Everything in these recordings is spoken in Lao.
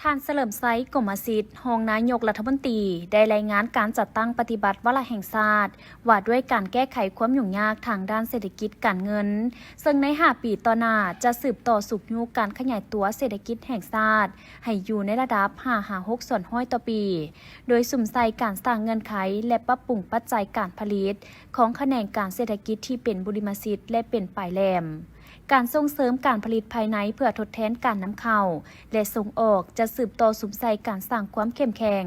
ທ່ານ ສະເຫຼີມໄຊ ກົມມະສິດ ຮອງນາຍົກລັດຖະມົນຕີ ໄດ້ລາຍງານການຈັດຕັ້ງປະຕິບັດວາລະແຫ່ງຊາດ ວ່າດ້ວຍການແກ້ໄຂຄວາມຫຍຸ້ງຍາກທາງດ້ານເສດຖະກິດການເງິນ, ເຊິ່ງໃນຫ້າປີຕໍ່ໜ້າຈະສືບຕໍ່ຊຸກຍູ້ການຂະຫຍາຍຕົວເສດຖະກິດແຫ່ງຊາດໃຫ້ຢູ່ໃນລະດັບຫ້າຫາຫົກສ່ວນຮ້ອຍຕໍ່ປີ, ໂດຍສຸມໃສ່ການສ້າງເງື່ອນໄຂ ແລະ ປັບປຸງປັດໄຈການຜະລິດຂອງຂະແໜງການເສດຖະກິດທີ່ເປັນບຸລິມະສິດ ແລະ ເປັນປາຍແຫຼມ. ການສົ່ງເສີມການຜະລິດພາຍໃນເພື່ອທົດແທນການນຳເຂົ້າ ແລະ ສົ່ງອອກ ຈະສືບຕໍ່ສຸມໃສ່ການສ້າງຄວາມເຂັ້ມແຂງ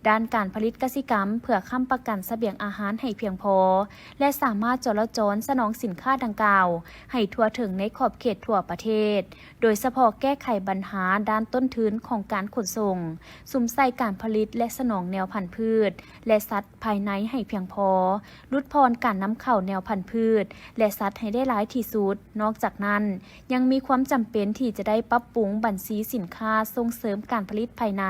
ດ້ານການຜະລິດກະສິກຳ ເພື່ອຄ້ຳປະກັນສະບຽງອາຫານໃຫ້ພຽງພໍ ແລະ ສາມາດຈໍລະຈອນສະໜອງສິນຄ້າດັ່ງກ່າວໃຫ້ທົ່ວເຖິງໃນຂອບເຂດທົ່ວປະເທດ, ໂດຍສະເພາະແກ້ໄຂບັນຫາດ້ານຕົ້ນທຶນຂອງການຂົນສົ່ງ, ສຸມໃສ່ການຜະລິດ ແລະ ສະໜອງແນວພັນພືດ ແລະ ສັດພາຍໃນໃຫ້ພຽງພໍ, ຫຼຸດຜ່ອນການນຳເຂົ້າແນວພັນພືດ ແລະ ສັດໃຫ້ໄດ້ຫຼາຍທີ່ສຸດ. ນອກຈາກນັ້ນ, ຍັງມີຄວາມຈຳເປັນທີ່ຈະໄດ້ປັບປຸງບັນຊີສິນຄ້າສົ່ງເສີມການຜະລິດພາຍໃນ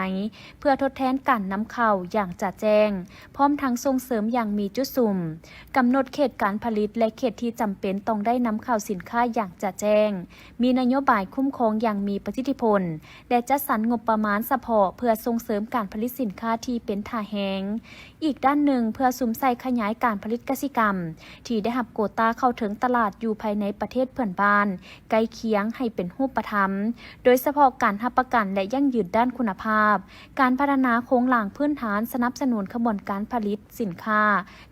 ເພື່ອທົດແທນການນຳເຂົ້າຢ່າງຈະແຈ້ງ, ພ້ອມທັງສົ່ງເສີມຢ່າງມີຈຸດສຸມ, ກຳນົດເຂດການຜະລິດ ແລະ ເຂດທີ່ຈຳເປັນຕ້ອງໄດ້ນຳເຂົ້າສິນຄ້າຢ່າງຈະແຈ້ງ, ມີນະໂຍບາຍຄຸ້ມຄອງຢ່າງມີປະສິດທິຜົນ ແລະ ຈັດສັນງົບປະມານສະເພາະເພື່ອສົ່ງເສີມການຜະລິດສິນຄ້າທີ່ເປັນທ່າແຮງ. ອີກດ້ານໜຶ່ງ, ເພື່ອສຸມໃສ່ຂະຫຍາຍການຜະລິດກະສິກຳທີ່ໄດ້ຮັບໂກຕາເຂົ້າເຖິງຕະຫຼາດຢູ່ພາຍໃນປະເທດເພື່ອນບ້ານໃກ້ຄຽງໃຫ້ເປັນຮູບປະທຳ, ໂດຍສະເພາະການຮັບປະກັນ ແລະ ຢັ້ງຢືນດ້ານຄຸນນະພາບ, ການພັດທະນາໂຄງລ່າງພື້ນຖານສະໜັບສະໜູນຂະບວນການຜະລິດສິນຄ້າ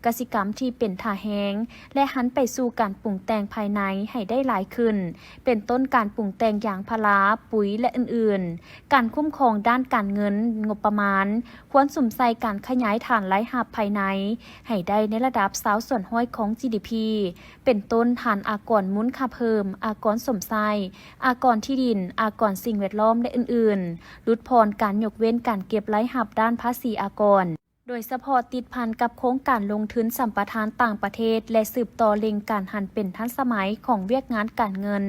ກະສິກຳທີ່ເປັນທ່າແຮງ ແລະ ຫັນໄປສູ່ການປຸງແຕ່ງພາຍໃນໃຫ້ໄດ້ຫຼາຍຂຶ້ນ, ເປັນຕົ້ນການປຸງແຕ່ງຢາງພາລາ, ປຸ໋ຍ ແລະ ອື່ນໆ. ການຄຸ້ມຄອງດ້ານການເງິນ, ງົບປະມານ ຄວນສຸມໃສ່ການຂະຫຍາຍຖານລາຍຮັບພາຍໃນໃຫ້ໄດ້ໃນລະດັບຊາວສ່ວນຮ້ອຍຂອງ ຈີດີພີ ເປັນຕົ້ນຖານອາກອນມູນຄ່າເພີ່ມ, ອາກອນສົມໃຊ້, ອາກອນທີ່ດິນ, ອາກອນສິ່ງແວດລ້ອມ ແລະ ອື່ນໆ, ຫຼຸດຜ່ອນການຍົກເວັ້ນການເກັບລາຍຮັບດ້ານພາສີອາກອນ, ໂດຍສະເພາະຕິດພັນກັບໂຄງການລົງທຶນສຳປະທານຕ່າງປະເທດ ແລະ ສືບຕໍ່ເລັ່ງການຫັນເປັນທັນສະໄໝຂອງວຽກງານການເງິນ.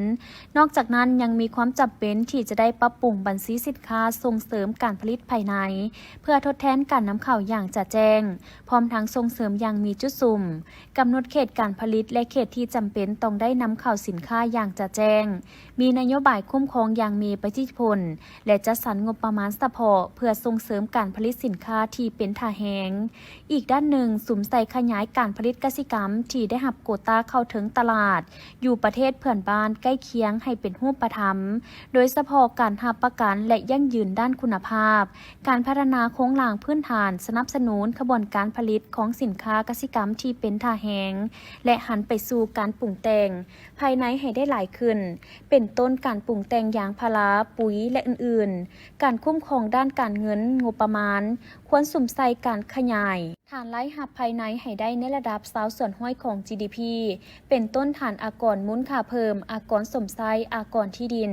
ນອກຈາກນັ້ນ, ຍັງມີຄວາມຈຳເປັນທີ່ຈະໄດ້ປັບປຸງບັນຊີສິນຄ້າສົ່ງເສີມການຜະລິດພາຍໃນ ເພື່ອທົດແທນການນຳເຂົ້າຢ່າງຈະແຈ້ງ, ພ້ອມທັງສົ່ງເສີມຢ່າງມີຈຸດສຸມ, ກຳນົດເຂດການຜະລິດ ແລະ ເຂດທີ່ຈຳເປັນຕ້ອງໄດ້ນຳເຂົ້າສິນຄ້າຢ່າງຈະແຈ້ງ, ມີນະໂຍບາຍຄຸ້ມຄອງຢ່າງມີປະສິດທິຜົນ ແລະ ຈັດສັນງົບປະມານສະເພາະເພື່ອສົ່ງເສີມການຜະລິດສິນຄ້າທີ່ເປັນທ່າແຮງ. ອີກດ້ານໜຶ່ງ, ສຸມໃສ່ຂະຫຍາຍການຜະລິດກະສິກຳທີ່ໄດ້ຮັບໂກຕາເຂົ້າເຖິງຕະຫຼາດຢູ່ປະເທດເພື່ອນບ້ານໃກ້ຄຽງໃຫ້ເປັນຮູບປະທຳ, ໂດຍສະເພາະການຮັບປະກັນ ແລະ ຢັ້ງຢືນດ້ານຄຸນນະພາບ, ການພັດທະນາໂຄງລ່າງພື້ນຖານສະໜັບສະໜູນຂະບວນການຜະລິດຂອງສິນຄ້າກະສິກຳທີ່ເປັນທ່າແຮງ ແລະ ຫັນໄປສູ່ການປຸງແຕ່ງພາຍໃນໃຫ້ໄດ້ຫຼາຍຂຶ້ນ, ເປັນຕົ້ນການປຸງແຕ່ງຢາງພາລາ, ປຸ໋ຍ ແລະ ອື່ນໆ. ການຄຸ້ມຄອງດ້ານການເງິນ, ງົບປະມານ ຄວນສຸມໃສ່ການຂະຫຍາຍ ຖານລາຍຮັບພາຍໃນໃຫ້ໄດ້ໃນລະດັບຊາວສ່ວນຮ້ອຍຂອງ ຈີດີພີ ເປັນຕົ້ນຖານອາກອນມູນຄ່າເພີ່ມ, ອາກອນສົມໃຊ້, ອາກອນທີ່ດິນ,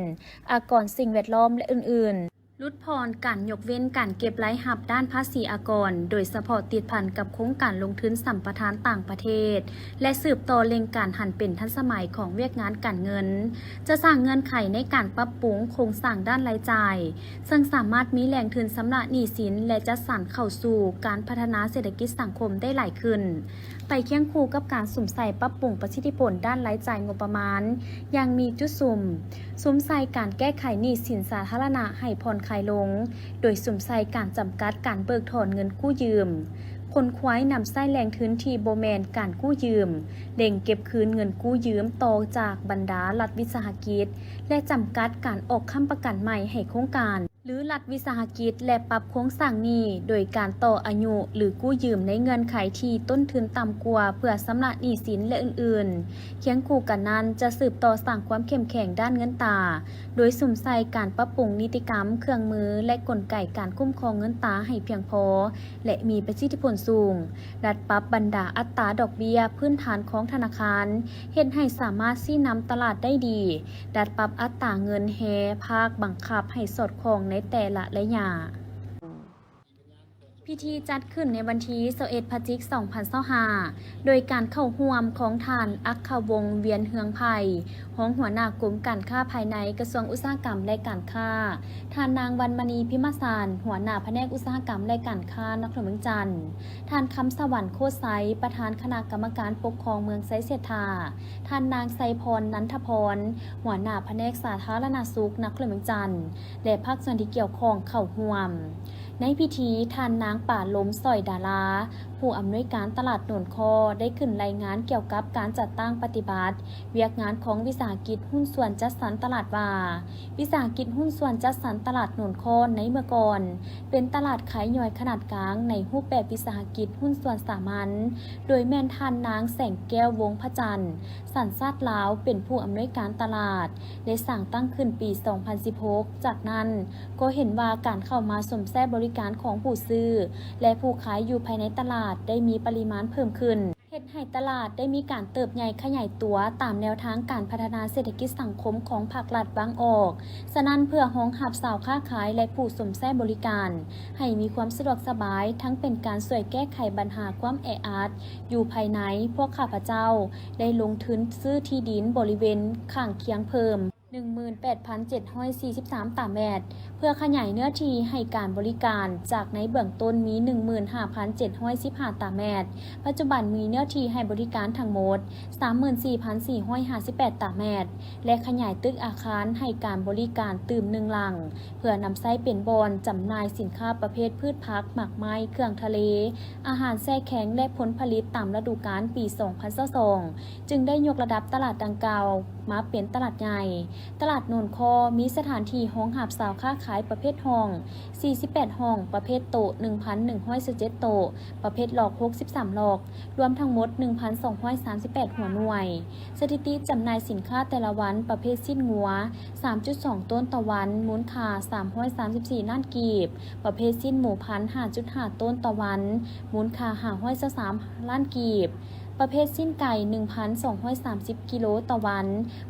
ອາກອນສິ່ງແວດລ້ອມ ແລະ ອື່ນໆ, ຫຼຸດຜ່ອນການຍົກເວັ້ນການເກັບລາຍຮັບດ້ານພາສີອາກອນ, ໂດຍສະເພາະຕິດພັນກັບໂຄງການລົງທຶນສຳປະທານຕ່າງປະເທດ ແລະ ສືບຕໍ່ເລັ່ງການຫັນເປັນທັນສະໄໝຂອງວຽກງານການເງິນ, ຈະສ້າງເງື່ອນໄຂໃນການປັບປຸງໂຄງສ້າງດ້ານລາຍຈ່າຍ, ເຊິ່ງສາມາດມີແຫຼ່ງທຶນຊຳລະໜີ້ສິນ ແລະ ຈັດສັນເຂົ້າສູ່ການພັດທະນາເສດຖະກິດສັງຄົມໄດ້ຫຼາຍຂຶ້ນ, ໄປຄຽງຄູ່ກັບການສຸມໃສ່ປັບປຸງປະສິດທິຜົນດ້ານລາຍຈ່າຍງົບປະມານຢ່າງມີຈຸດສຸມ, ສຸມໃສ່ການແກ້ໄຂໜີ້ສິນສາທາລະນະໃຫ້ຜ່ອນຄາຍລົງ, ໂດຍສຸມໃສ່ການຈຳກັດການເບີກຖອນເງິນກູ້ຢືມ, ຂົນຂວາຍນຳໃຊ້ແຫຼ່ງທຶນທີ່ບໍ່ແມ່ນການກູ້ຢືມ, ເລັ່ງເກັບຄືນເງິນກູ້ຢືມຕໍ່ຈາກບັນດາລັດວິສາຫະກິດ ແລະ ຈຳກັດການອອກຄ້ຳປະກັນໃໝ່ໃຫ້ໂຄງການ ຫຼື ລັດວິສາຫະກິດ ແລະ ປັບໂຄງສ້າງໜີ້ໂດຍການຕໍ່ອາຍຸ ຫຼື ກູ້ຢືມໃນເງື່ອນໄຂທີ່ຕົ້ນທຶນຕ່ຳກວ່າເພື່ອຊຳລະໜີ້ສິນ ແລະ ອື່ນໆ. ຄຽງຄູ່ກັນນັ້ນ, ຈະສືບຕໍ່ສ້າງຄວາມເຂັ້ມແຂງດ້ານເງິນຕາ, ໂດຍສຸມໃສ່ການປັບປຸງນິຕິກຳ, ເຄື່ອງມື ແລະ ກົນໄກການຄຸ້ມຄອງເງິນຕາໃຫ້ພຽງພໍ ແລະ ມີປະສິດທິຜົນສູງ, ດັດປັບບັນດາອັດຕາດອກເບ້ຍພື້ນຖານຂອງທະນາຄານ, ເຮັດໃຫ້ສາມາດຊີ້ນຳຕະຫຼາດໄດ້ດີ, ດັດປັບອັດຕາເງິນແຮ່ພາກບັງຄັບໃຫ້ສອດຄ່ອງໃນແຕ່ລະໄລຍະ. ພິທີຈັດຂຶ້ນໃນວັນທີຊາວເອັດ ພະຈິກ ສອງພັນຊາວຫ້າ ໂດຍການເຂົ້າຮ່ວມຂອງທ່ານ ອັກຄະວົງ ວຽນເຮືອງໄພ ຮອງຫົວໜ້າກົມການຄ້າພາຍໃນ ກະຊວງອຸດສາຫະກຳ ແລະ ການຄ້າ, ທ່ານນາງ ວັນມະນີ ພິມມະສານ ຫົວໜ້າພະແນກອຸດສາຫະກຳ ແລະ ການຄ້າ ນະຄອນຫຼວງວຽງຈັນ, ທ່ານ ຄຳສະຫວັນ ໂຄດໄຊ ປະທານຄະນະກຳມະການປົກຄອງເມືອງໄຊເສດຖາ, ທ່ານນາງ ໄຊພອນ ນັນທະພອນ ຫົວໜ້າພະແນກສາທາລະນະສຸກ ນະຄອນຫຼວງວຽງຈັນ ແລະ ພາກສ່ວນທີ່ກ່ຽວຂ້ອງເຂົ້າຮ່ວມ. ໃນພິທີ, ທ່ານນາງ ປາລົມ ສອຍດາລາ ຜູ້ອຳນວຍການຕະຫຼາດໂນນຄໍ ໄດ້ຂຶ້ນລາຍງານກ່ຽວກັບການຈັດຕັ້ງປະຕິບັດວຽກງານຂອງວິສາຫະກິດຫຸ້ນສ່ວນຈັດສັນຕະຫຼາດວ່າ, ວິສາຫະກິດຫຸ້ນສ່ວນຈັດສັນຕະຫຼາດໂນນຄໍໃນເມື່ອກ່ອນ ເປັນຕະຫຼາດຂາຍຍ່ອຍຂະໜາດກາງໃນຮູບແບບວິສາຫະກິດຫຸ້ນສ່ວນສາມັນ, ໂດຍແມ່ນທ່ານນາງ ແສງແກ້ວ ວົງພະຈັນ ສັນຊາດລາວ ເປັນຜູ້ອຳນວຍການຕະຫຼາດ ໄດ້ສ້າງຕັ້ງຂຶ້ນປີສອງພັນສິບຫົກ. ຈາກນັ້ນກໍເຫັນວ່າການເຂົ້າມາຊົມໃຊ້ບໍລິການຂອງຜູ້ຊື້ ແລະ ຜູ້ຂາຍຢູ່ພາຍໃນຕະຫຼາດໄດ້ມີປະລິມານເພີ່ມຂຶ້ນ, ເຮັດໃຫ້ຕະຫຼາດໄດ້ມີການເຕີບໃຫຍ່ຂະຫຍາຍຕົວຕາມແນວທາງການພັດທະນາເສດຖະກິດສັງຄົມຂອງພາກລັດວາງອອກ. ສະນັ້ນ, ເພື່ອຮອງຮັບຊາວຄ້າຂາຍ ແລະ ຜູ້ຊົມໃຊ້ບໍລິການ ໃຫ້ມີຄວາມສະດວກສະບາຍ, ທັງເປັນການຊ່ວຍແກ້ໄຂບັນຫາຄວາມແອອັດຢູ່ພາຍໃນ, ພວກຂ້າພະເຈົ້າໄດ້ລົງທຶນຊື້ທີ່ດິນບໍລິເວນຂ້າງຄຽງເພີ່ມ ໜຶ່ງໝື່ນແປດພັນເຈັດຮ້ອຍສີ່ສິບສາມຕາແມັດ ເພື່ອຂະຫຍາຍເນື້ອທີ່ໃຫ້ການບໍລິການ ຈາກໃນເບື້ອງຕົ້ນມີ ໜຶ່ງໝື່ນຫ້າພັນເຈັດຮ້ອຍສິບຫ້າຕາແມັດ, ປັດຈຸບັນມີເນື້ອທີ່ໃຫ້ບໍລິການທັງໝົດ ສາມໝື່ນສີ່ພັນສີ່ຮ້ອຍຫ້າສິບແປດຕາແມັດ ແລະ ຂະຫຍາຍຕຶກອາຄານໃຫ້ການບໍລິການຕື່ມໜຶ່ງຫຼັງ ເພື່ອນຳໃຊ້ເປັນບ່ອນຈຳໜ່າຍສິນຄ້າປະເພດພືດຜັກ, ໝາກໄມ້, ເຄື່ອງທະເລ, ອາຫານແຊ່ແຂງ ແລະ ຜົນຜະລິດຕາມລະດູການປີສອງພັນຊາວສອງ ຈຶ່ງໄດ້ຍົກລະດັບຕະຫຼາດດັ່ງກ່າວມາເປັນຕະຫຼາດໃຫຍ່. ຕະຫຼາດໂນນຄໍມີສະຖານທີ່ຮອງຮັບຊາວຄ້າຂາຍປະເພດຫ້ອງ ສີ່ສິບແປດຫ້ອງ, ປະເພດໂຕະ ໜຶ່ງພັນໜຶ່ງຮ້ອຍຊາວເຈັດໂຕະ, ປະເພດລັອກ ຫົກສິບສາມລັອກ, ລວມທັງໝົດ ໜຶ່ງພັນສອງຮ້ອຍສາມສິບແປດຫົວໜ່ວຍ. ສະຖິຕິຈຳໜ່າຍສິນຄ້າແຕ່ລະວັນ ປະເພດຊີ້ນງົວ ສາມຈຸດສອງໂຕນຕໍ່ວັນ, ມູນຄ່າສາມຮ້ອຍສາມສິບສີ່ລ້ານກີບ, ປະເພດຊີ້ນໝູພັນ ຫ້າຈຸດຫ້າໂຕນຕໍ່ວັນ, ມູນຄ່າຫ້າຮ້ອຍຊາວສາມລ້ານກີບ, ປະເພດຊີ້ນໄກ່ ໜຶ່ງພັນສອງຮ້ອຍສາມສິບກິໂລຕໍ່ວັນ,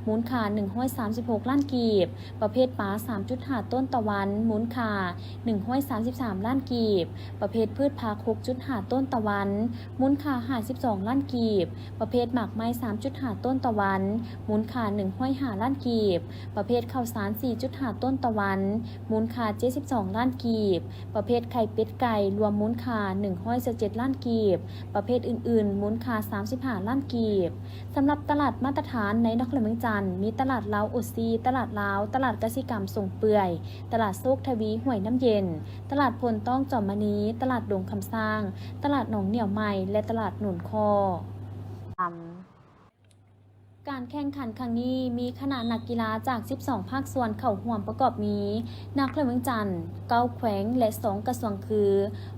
ມູນຄ່າໜຶ່ງຮ້ອຍສາມສິບຫົກລ້ານກີບ, ປະເພດປາ ສາມຈຸດຫ້າໂຕນຕໍ່ວັນ, ມູນຄ່າໜຶ່ງຮ້ອຍສາມສິບສາມລ້ານກີບ, ປະເພດພືດຜັກ ຫົກຈຸດຫ້າໂຕນຕໍ່ວັນ, ມູນຄ່າຫ້າສິບສອງລ້ານກີບ, ປະເພດໝາກໄມ້ ສາມຈຸດຫ້າໂຕນຕໍ່ວັນ, ມູນຄ່າໜຶ່ງຮ້ອຍຫ້າລ້ານກີບ, ປະເພດເຂົ້າສານ ສີ່ຈຸດຫ້າໂຕນຕໍ່ວັນ, ມູນຄ່າເຈັດສິບສອງລ້ານກີບ, ປະເພດໄຂ່ເປັດໄກ່ ລວມມູນຄ່າໜຶ່ງຮ້ອຍຊາວເຈັດລ້ານກີບ, ປະເພດອື່ນໆ ມູນຄ່າສາມສິບຫ້າລ້ານກີບ. ສຳລັບຕະຫຼາດມາດຕະຖານໃນນະຄອນຫຼວງວຽງຈັນ ມີຕະຫຼາດລາວໂອຊີ, ຕະຫຼາດລາວ, ຕະຫຼາດກະສິກຳຊົງເປື່ອຍ, ຕະຫຼາດໂຊກທະວີ ຫ້ວຍນ້ຳເຢັນ, ຕະຫຼາດໂພນຕ້ອງ ຈອມມະນີ, ຕະຫຼາດດົງຄຳຊ້າງ, ຕະຫຼາດໜອງໜຽວໃໝ່ ແລະ ຕະຫຼາດໂນນຄໍ. ການແຂ່ງຂັນຄັ້ງນີ້ມີຄະນະນັກກິລາຈາກສິບສອງພາກສ່ວນເຂົ້າຮ່ວມ ປະກອບມີ ນະຄອນຫຼວງວຽງຈັນ ເກົ້າແຂວງ ແລະ ສອງກະຊວງຄື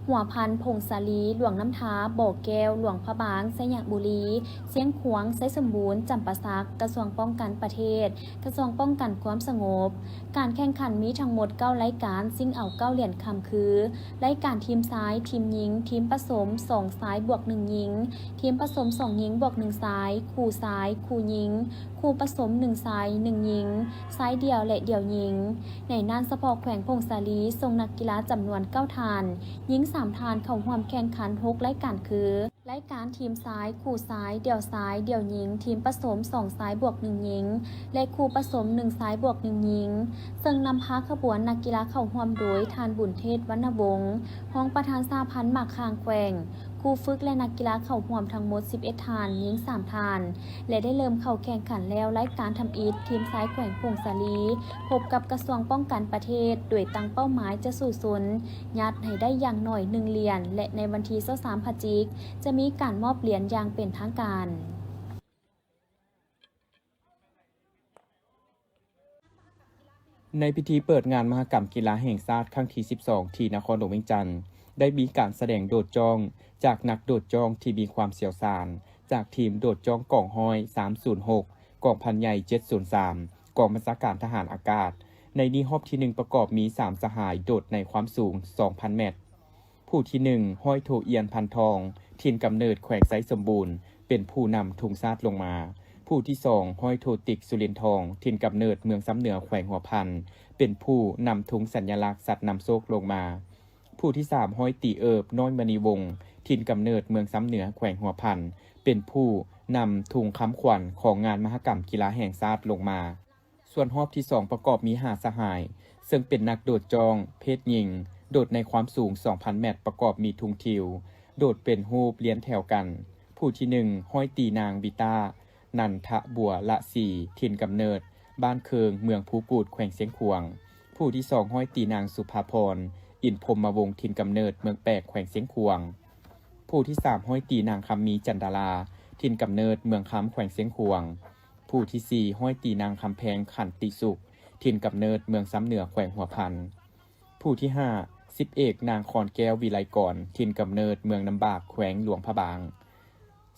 ຫົວພັນ, ຜົ້ງສາລີ, ຫຼວງນ້ຳທາ, ບໍ່ແກ້ວ, ຫຼວງພະບາງ, ໄຊຍະບູລີ, ຊຽງຂວາງ, ໄຊສົມບູນ, ຈຳປາສັກ, ກະຊວງປ້ອງກັນປະເທດ, ກະຊວງປ້ອງກັນຄວາມສະຫງົບ. ການແຂ່ງຂັນມີທັງໝົດເກົ້າລາຍການ, ຊິງເອົາເກົ້າຫຼຽນຄຳຄື ລາຍການທີມຊາຍ, ທີມຍິງ, ທີມປະສົມ ສອງຊາຍບວກໜຶ່ງຍິງ, ທີມປະສົມ ສອງຍິງບວກໜຶ່ງຊາຍ, ຄູ່ຊາຍ, ຄູ່ຍິງ, ຄູ່ປະສົມ ໜຶ່ງຊາຍ ໜຶ່ງຍິງ, ຊາຍດຽວ ແລະ ດຽວຍິງ. ໃນນັ້ນສະເພາະແຂວງຜົ້ງສາລີ ສົ່ງນັກກິລາຈຳນວນເກົ້າທ່ານ, ຍິງສາມທ່ານ ເຂົ້າຮ່ວມແຂ່ງຂັນຫົກລາຍການຄື ລາຍການທີມຊາຍ, ຄູ່ຊາຍ, ດຽວຊາຍ, ດຽວຍິງ, ທີມປະສົມ ສອງຊາຍບວກໜຶ່ງຍິງ ແລະ ຄູ່ປະສົມ ໜຶ່ງຊາຍບວກໜຶ່ງຍິງ, ເຊິ່ງນຳພາຂະບວນນັກກິລາເຂົ້າຮ່ວມໂດຍ ທ່ານ ບຸນເທດ ວັນນະວົງ ຮອງປະທານສະຫະພັນໝາກຂ່າງແຂວງ, ຄູຝຶກ ແລະ ນັກກິລາເຂົ້າຮ່ວມທັງໝົດສິບເອັດທ່ານ, ຍິງສາມທ່ານ ແລະ ໄດ້ເລີ່ມເຂົ້າແຂ່ງຂັນແລ້ວ. ລາຍການທຳອິດ, ທີມຊາຍແຂວງຜົ້ງສາລີ ພົບກັບກະຊວງປ້ອງກັນປະເທດ ໂດຍຕັ້ງເປົ້າໝາຍຈະສູ້ຊົນ ຍັດໃຫ້ໄດ້ຢ່າງໜ້ອຍໜຶ່ງຫຼຽນ ແລະ ໃນວັນທີຊາວສາມພະຈິກ ຈະມີການມອບຫຼຽນຢ່າງເປັນທາງການ. ໃນພິທີເປີດງານມະຫະກຳກິລາແຫ່ງຊາດຄັ້ງທີສິບສອງ ທີ່ນະຄອນຫຼວງວຽງຈັນ ໄດ້ມີການສະແດງໂດດຈ້ອງຈາກນັກໂດດຈ້ອງທີ່ມີຄວາມຊ່ຽວຊານ ຈາກທີມໂດດຈ້ອງກອງຮ້ອຍ ສາມສູນຫົກ ກອງພັນໃຫຍ່ ເຈັດສູນສາມ ກອງບັນຊາການທະຫານອາກາດ. ໃນນີ້ຮອບທີໜຶ່ງປະກອບມີສາມສະຫາຍໂດດໃນຄວາມສູງສອງພັນແມັດ. ຜູ້ທີໜຶ່ງ ຮ້ອຍໂທ ອຽນ ພັນທອງ ຖິ່ນກຳເນີດແຂວງໄຊສົມບູນ ເປັນຜູ້ນຳທຸງຊາດລົງມາ. ຜູ້ທີສອງ ຮ້ອຍໂທ ຕິກ ສຸລິນທອງ ຖິ່ນກຳເນີດເມືອງຊຳເໜືອແຂວງຫົວພັນ ເປັນຜູ້ນຳທຸງສັນຍະລັກສັດນຳໂຊກລົງມາ. ຜູ້ທີສາມ ຮ້ອຍຕີ ເອີບ ນ້ອຍມະນີວົງ ຖິ່ນກຳເນີດເມືອງຊຳເໜືອ ແຂວງຫົວພັນ ເປັນຜູ້ນຳທຸງຄຳຂວັນຂອງງານມະຫະກຳກິລາແຫ່ງຊາດລົງມາ. ສ່ວນຮອບທີສອງ ປະກອບມີຫ້າສະຫາຍ ເຊິ່ງເປັນນັກໂດດຈ້ອງເພດຍິງ ໂດດໃນຄວາມສູງສອງພັນແມັດ ປະກອບມີທຸງທິວ ໂດດເປັນຮູບລຽນແຖວກັນ. ຜູ້ທີໜຶ່ງ ຮ້ອຍຕີນາງ ວິຕ້າ ນັນທະບົວລະສີ ຖິ່ນກຳເນີດບ້ານເຄີງ ເມືອງພູກູດ ແຂວງຊຽງຂວາງ. ຜູ້ທີສອງ ຮ້ອຍຕີນາງ ສຸພາພອນ ອິນພົມມະວົງ ຖິ່ນກຳເນີດເມືອງແປກ ແຂວງຊຽງຂວາງ. ຜູ້ທີສາມ ຮ້ອຍຕີນາງ ຄຳມີ ຈັນດາລາ ຖິ່ນກຳເນີດເມືອງຄຳ ແຂວງຊຽງຂວາງ. ຜູ້ທີສີ່ ຮ້ອຍຕີນາງ ຄຳແພງ ຂັນຕິສຸກ ຖິ່ນກຳເນີດເມືອງຊຳເໜືອ ແຂວງຫົວພັນ. ຜູ້ທີຫ້າ ສິບເອກນາງ ຄອນແກ້ວ ວິໄລກອນ ຖິ່ນກຳເນີດເມືອງນ້ຳບາກ ແຂວງຫຼວງພະບາງ.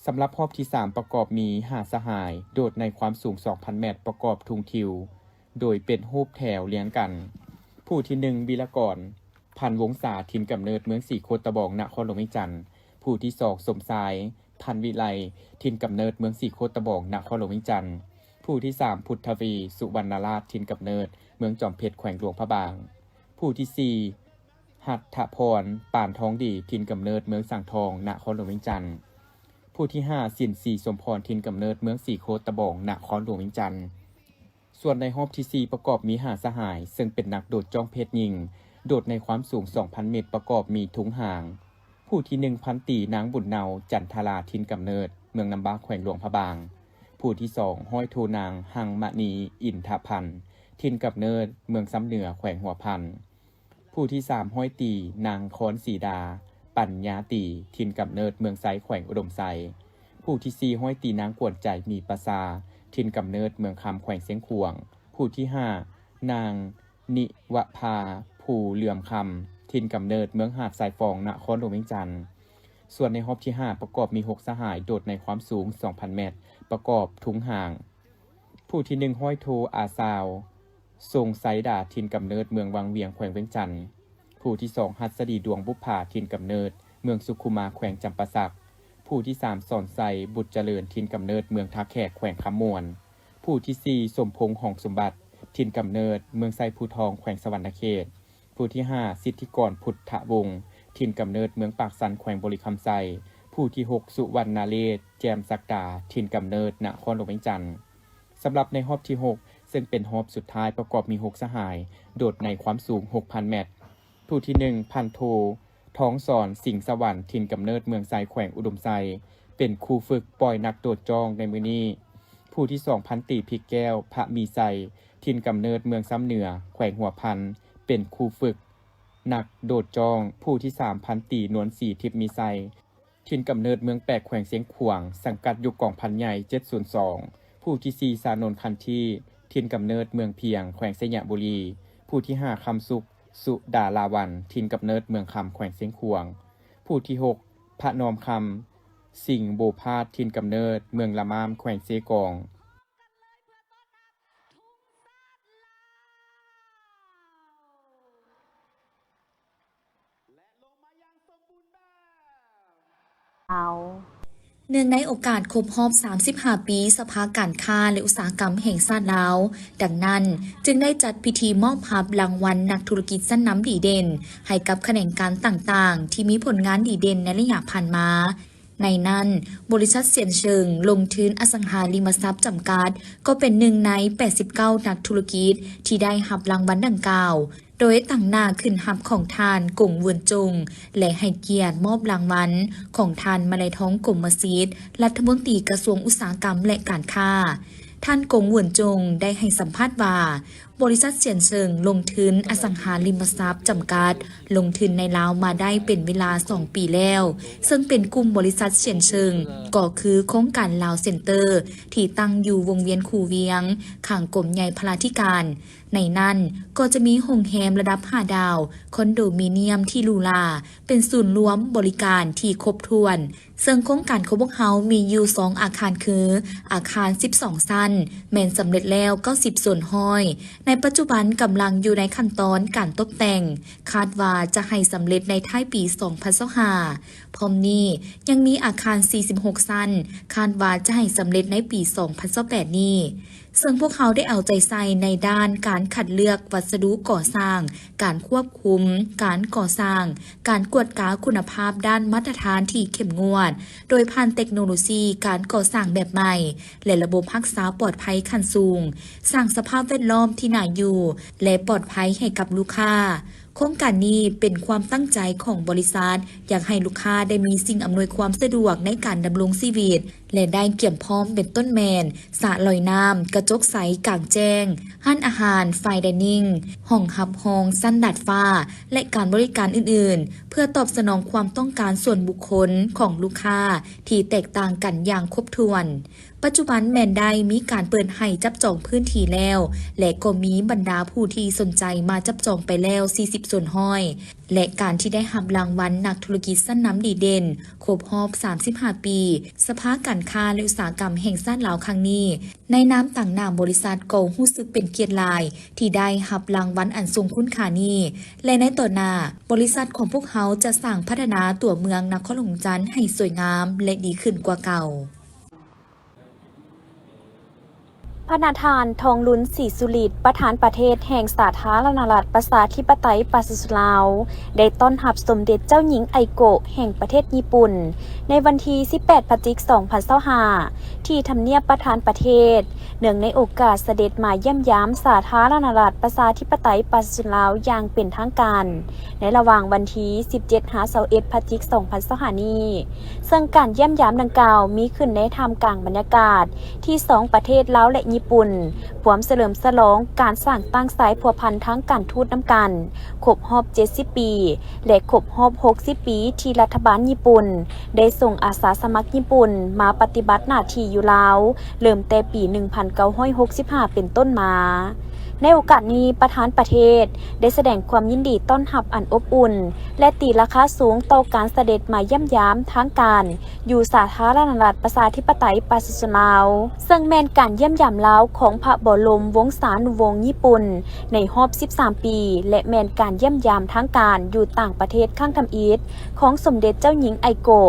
ສຳລັບຮອບທີສາມ ປະກອບມີຫ້າສະຫາຍ ໂດດໃນຄວາມສູງສອງພັນແມັດ ປະກອບທຸງທິວ ໂດຍເປັນຮູບແຖວລຽງກັນ. ຜູ້ທີໜຶ່ງ ວິລະກອນ ພັນວົງສາ ຖິ່ນກຳເນີດເມືອງສີໂຄດຕະບອງ ນະຄອນຫຼວງວຽງຈັນ. ຜູ້ທີສອງ ສົມຊາຍ ພັນວິໄລ ຖິ່ນກຳເນີດເມືອງສີໂຄດຕະບອງ ນະຄອນຫຼວງວຽງຈັນ. ຜູ້ທີສາມ ພຸດທະວີ ສຸວັນນະລາດ ຖິ່ນກຳເນີດເມືອງຈອມເພັດ ແຂວງຫຼວງພະບາງ. ຜູ້ທີສີ່ ຫັດຖະພອນ ປານທອງດີ ຖິ່ນກຳເນີດເມືອງສັງທອງ ນະຄອນຫຼວງວຽງຈັນ. ຜູ້ທີຫ້າ ສິນສີ ສົມພອນ ຖິ່ນກຳເນີດເມືອງສີໂຄດຕະບອງ ນະຄອນຫຼວງວຽງຈັນ. ສ່ວນໃນຮອບທີສີ່ ປະກອບມີຫ້າສະຫາຍ ເຊິ່ງເປັນນັກໂດດຈ້ອງເພດຍິງ ໂດດໃນຄວາມສູງສອງພັນແມັດ ປະກອບມີທຸງຫາງ. ຜູ້ທີໜຶ່ງ ພັນຕີນາງ ບຸນເນົາ ຈັນທະລາ ຖິ່ນກຳເນີດເມືອງນ້ຳບາກ ແຂວງຫຼວງພະບາງ. ຜູ້ທີສອງ ຮ້ອຍໂທນາງ ຫັງມະນີ ອິນທະພັນ ຖິ່ນກຳເນີດເມືອງຊຳເໜືອ ແຂວງຫົວພັນ. ຜູ້ທີສາມ ຮ້ອຍຕີນາງ ຄອນສີດາ ປັນຍາຕີ ຖິ່ນກຳເນີດເມືອງໄຊ ແຂວງອຸດົມໄຊ. ຜູ້ທີສີ່ ຮ້ອຍຕີນາງ ກວນໃຈ ມີປະຊາ ຖິ່ນກຳເນີດເມືອງຄຳ ແຂວງຊຽງຂວາງ. ຜູ້ທີຫ້າ ນາງ ນິວະພາ ພູເຫຼືອມຄຳ ຖິ່ນກຳເນີດເມືອງຫາດຊາຍຟອງ ນະຄອນຫຼວງວຽງຈັນ. ສ່ວນໃນຮອບທີຫ້າ ປະກອບມີຫົກສະຫາຍ ໂດດໃນຄວາມສູງສອງພັນແມັດ ປະກອບທຸງຫາງ. ຜູ້ທີໜຶ່ງ ຮ້ອຍໂທ ອາຊາວ ຊົງໄຊດາ ຖິ່ນກຳເນີດເມືອງວັງວຽງ ແຂວງວຽງຈັນ. ຜູ້ທີສອງ ຫັດສະດີ ດວງບຸບຜາ ຖິ່ນກຳເນີດເມືອງສຸຂຸມາ ແຂວງຈຳປາສັກ. ຜູ້ທີສາມ ສອນໄຊ ບຸດຈະເລີນ ຖິ່ນກຳເນີດເມືອງທ່າແຂກ ແຂວງຄຳມ່ວນ. ຜູ້ທີສີ່ ສົມພົງ ຫອງສົມບັດ ຖິ່ນກຳເນີດເມືອງໄຊພູທອງ ແຂວງສະຫວັນນະເຂດ. ຜູ້ທີຫ້າ ສິດທິກອນ ພຸດທະວົງ ຖິ່ນກຳເນີດເມືອງປາກຊັນ ແຂວງບໍລິຄຳໄຊ. ຜູ້ທີຫົກ ສຸວັນນະເລດ ແຈ່ມສັກດາ ຖິ່ນກຳເນີດນະຄອນຫຼວງວຽງຈັນ. ສຳລັບໃນຮອບທີຫົກ ເຊິ່ງເປັນຮອບສຸດທ້າຍ ປະກອບມີຫົກສະຫາຍ ໂດດໃນຄວາມສູງຫົກພັນແມັດ. ຜູ້ທີໜຶ່ງ ພັນໂທ ທອງສອນ ສິງສະຫວັນ ຖິ່ນກຳເນີດເມືອງໄຊ ແຂວງອຸດົມໄຊ ເປັນຄູຝຶກປ່ອຍນັກໂດດຈ້ອງໃນມື້ນີ້. ຜູ້ທີສອງ ພັນຕີ ພິກແກ້ວ ພະມີໄຊ ຖິ່ນກຳເນີດເມືອງຊຳເໜືອ ແຂວງຫົວພັນ ເປັນຄູຝຶກນັກໂດດຈ້ອງ. ຜູ້ທີສາມ ພັນຕີ ນວນສີ ທິບມີໄຊ ຖິ່ນກຳເນີດເມືອງແປກ ແຂວງຊຽງຂວາງ ສັງກັດຢູ່ກອງພັນໃຫຍ່ເຈັດສູນສອງ. ຜູ້ທີສີ່ ຊານົນ ຄັນທີ ຖິ່ນກຳເນີດເມືອງພຽງ ແຂວງໄຊຍະບູລີ. ຜູ້ທີຫ້າ ຄຳສຸກ ສຸດາລາວັນ ຖິ່ນກຳເນີດເມືອງຄຳ ແຂວງຊຽງຂວາງ. ຜູ້ທີຫົກ ພະນອມຄຳ ສິງໂບພາດ ຖິ່ນກຳເນີດເມືອງລະມາມ ແຂວງເຊກອງ. ເນື່ອງໃນໂອກາດຄົບຮອບສາມສິບຫ້າປີສະພາການຄ້າ ແລະ ອຸດສາຫະກຳແຫ່ງຊາດລາວ, ດັ່ງນັ້ນຈຶ່ງໄດ້ຈັດພິທີມອບຮັບລາງວັນນັກທຸລະກິດຊັ້ນນຳດີເດັ່ນ ໃຫ້ກັບຂະແໜງການຕ່າງໆ ທີ່ມີຜົນງານດີເດັ່ນໃນໄລຍະຜ່ານມາ. ໃນນັ້ນ, ບໍລິສັດຊຽນເຊີງລົງທຶນອະສັງຫາລິມະຊັບຈຳກັດ ກໍເປັນໜຶ່ງໃນແປດສິບເກົ້ານັກທຸລະກິດທີ່ໄດ້ຮັບລາງວັນດັ່ງກ່າວ, ໂດຍຕາງໜ້າຂຶ້ນຮັບຂອງທ່ານ ກົງ ເຫວີນຈົງ ແລະ ໃຫ້ກຽດມອບລາງວັນຂອງທ່ານ ມະໄລທອງ ກົມມະສິດ ລັດຖະມົນຕີກະຊວງອຸດສາຫະກຳ ແລະ ການຄ້າ. ທ່ານ ກົງ ເຫວີນຈົງ ໄດ້ໃຫ້ສຳພາດວ່າ, ບໍລິສັດຊຽນເຊີງລົງທຶນອະສັງຫາລິມະຊັບຈຳກັດ ລົງທຶນໃນລາວມາໄດ້ເປັນເວລາສອງປີແລ້ວ, ເຊິ່ງເປັນກຸ່ມບໍລິສັດຊຽນເຊີງ ກໍຄືໂຄງການລາວເຊັນເຕີ ທີ່ຕັ້ງຢູ່ວົງວຽນຄູວຽງ, ຂ້າງກົມໃຫຍ່ພະລາທິການ. ໃນນັ້ນກໍຈະມີໂຮງແຮມລະດັບຫ້າດາວ, ຄອນໂດມິນຽມທີ່ຫຼູຫຼາ, ເປັນສູນລວມບໍລິການທີ່ຄົບຖ້ວນ. ເຊິ່ງໂຄງການຂອງພວກເຮົາມີຢູ່ສອງອາຄານຄື ອາຄານສິບສອງຊັ້ນ ແມ່ນສຳເລັດແລ້ວເກົ້າສິບສ່ວນຮ້ອຍ, ໃນປັດຈຸບັນກຳລັງຢູ່ໃນຂັ້ນຕອນການຕົບແຕ່ງ, ຄາດວ່າຈະໃຫ້ສຳເລັດໃນທ້າຍປີສອງພັນຊາວຫ້າ. ພ້ອມນີ້ຍັງມີອາຄານສີ່ສິບຫົກຊັ້ນ, ຄາດວ່າຈະໃຫ້ສຳເລັດໃນປີສອງພັນຊາວແປດນີ້. ເຊິ່ງພວກເຮົາໄດ້ເອົາໃຈໃສ່ໃນດ້ານການຄັດເລືອກວັດສະດຸກໍ່ສ້າງ, ການຄວບຄຸມການກໍ່ສ້າງ, ການກວດກາຄຸນນະພາບດ້ານມາດຕະຖານທີ່ເຂັ້ມງວດ, ໂດຍຜ່ານເຕັກໂນໂລຊີການກໍ່ສ້າງແບບໃໝ່ ແລະ ລະບົບຮັກສາປອດໄພຂັ້ນສູງ, ສ້າງສະພາບແວດລ້ອມທີ່ໜ້າຢູ່ ແລະ ປອດໄພໃຫ້ກັບລູກຄ້າ. ໂຄງການນີ້ເປັນຄວາມຕັ້ງໃຈຂອງບໍລິສັດ ຢາກໃຫ້ລູກຄ້າໄດ້ມີສິ່ງອຳນວຍຄວາມສະດວກໃນການດຳລົງຊີວິດ ແລະ ໄດ້ກຽມພ້ອມເປັນຕົ້ນແມ່ນ ສະລອຍນ້ຳ, ກະຈົກໃສກາງແຈ້ງ, ຮ້ານອາຫານ, ໄຟນ໌ໄດນິງ, ຫ້ອງຮັບຮອງຊັ້ນດາດຟ້າ ແລະ ການບໍລິການອື່ນໆ ເພື່ອຕອບສະໜອງຄວາມຕ້ອງການສ່ວນບຸກຄົນຂອງລູກຄ້າທີ່ແຕກຕ່າງກັນຢ່າງຄົບຖ້ວນ. ປັດຈຸບັນແມ່ນໄດ້ມີການເປີດໃຫ້ຈັບຈອງພື້ນທີ່ແລ້ວ ແລະ ກໍມີບັນດາຜູ້ທີ່ສົນໃຈມາຈັບຈອງໄປແລ້ວສີ່ສິບສ່ວນຮ້ອຍ ແລະ ການທີ່ໄດ້ຮັບລາງວັນນັກທຸລະກິດຊັ້ນນຳດີເດັ່ນ ຄົບຮອບສາມສິບຫ້າປີ ສະພາການຄ້າ ແລະ ອຸດສາຫະກຳແຫ່ງຊາດລາວຄັ້ງນີ້ ໃນນາມຕາງໜ້າບໍລິສັດກໍຮູ້ສຶກເປັນກຽດຫຼາຍທີ່ໄດ້ຮັບລາງວັນອັນຊົງຄຸນຄ່ານີ້ ແລະ ໃນຕໍ່ໜ້າ ບໍລິສັດຂອງພວກເຮົາຈະສ້າງພັດທະນາຕົວເມືອງນະຄອນຫຼວງວຽງຈັນໃຫ້ສວຍງາມ ແລະ ດີຂຶ້ນກວ່າເກົ່າ. ພະນະທ່ານ ທອງລຸນ ສີສຸລິດ ປະທານປະເທດແຫ່ງສາທາລະນະລັດ ປະຊາທິປະໄຕ ປະຊາຊົນລາວ ໄດ້ຕ້ອນຮັບສົມເດັດເຈົ້າຍິງ ໄອໂກະ ແຫ່ງປະເທດຍີ່ປຸ່ນ ໃນວັນທີສິບແປດ ພະຈິກ ສອງພັນຊາວຫ້າ ທີ່ທຳນຽບປະທານປະເທດ ເນື່ອງໃນໂອກາດສະເດັດມາຢ້ຽມຢາມສາທາລະນະລັດ ປະຊາທິປະໄຕ ປະຊາຊົນລາວຢ່າງເປັນທາງການ ໃນລະຫວ່າງວັນທີສິບເຈັດ ຫາ ຊາວເອັດ ພະຈິກ ສອງພັນຊາວຫ້ານີ້ ເຊິ່ງການຢ້ຽມຢາມດັ່ງກ່າວມີຂຶ້ນໃນທ່າມກາງບັນຍາກາດທີ່ສອງປະເທດລາວ ແລະ ຍີ່ປຸ່ນ ພວມສະເຫຼີມສະຫຼອງການສ້າງຕັ້ງສາຍພົວພັນທາງການທູດນຳກັນ ຄົບຮອບເຈັດສິບປີ ແລະ ຄົບຮອບຫົກສິບປີ ທີ່ລັດຖະບານຍີ່ປຸ່ນໄດ້ສົ່ງອາສາສະໝັກຍີ່ປຸ່ນມາປະຕິບັດໜ້າທີ່ຢູ່ລາວ ເລີ່ມແຕ່ປີໜຶ່ງພັນເກົ້າຮ້ອຍຫົກສິບຫ້າເປັນຕົ້ນມາ. ໃນໂອກາດນີ້ ປະທານປະເທດໄດ້ສະແດງຄວາມຍິນດີຕ້ອນຮັບອັນອົບອຸ່ນ ແລະ ຕີລາຄາສູງຕໍ່ການສະເດັດມາຢ້ຽມຢາມທາງການ ຢູ່ສາທາລະນະລັດ ປະຊາທິປະໄຕ ປະຊາຊົນລາວ ເຊິ່ງແມ່ນການຢ້ຽມຢາມລາວຂອງພະບໍລົມວົງສານຸວົງຍີ່ປຸ່ນໃນຮອບສິບສາມປີ ແລະ ແມ່ນການຢ້ຽມຢາມທາງການຢູ່ຕ່າງປະເທດຄັ້ງທຳອິດຂອງສົມເດັດເຈົ້າຍິງ ໄອໂກະ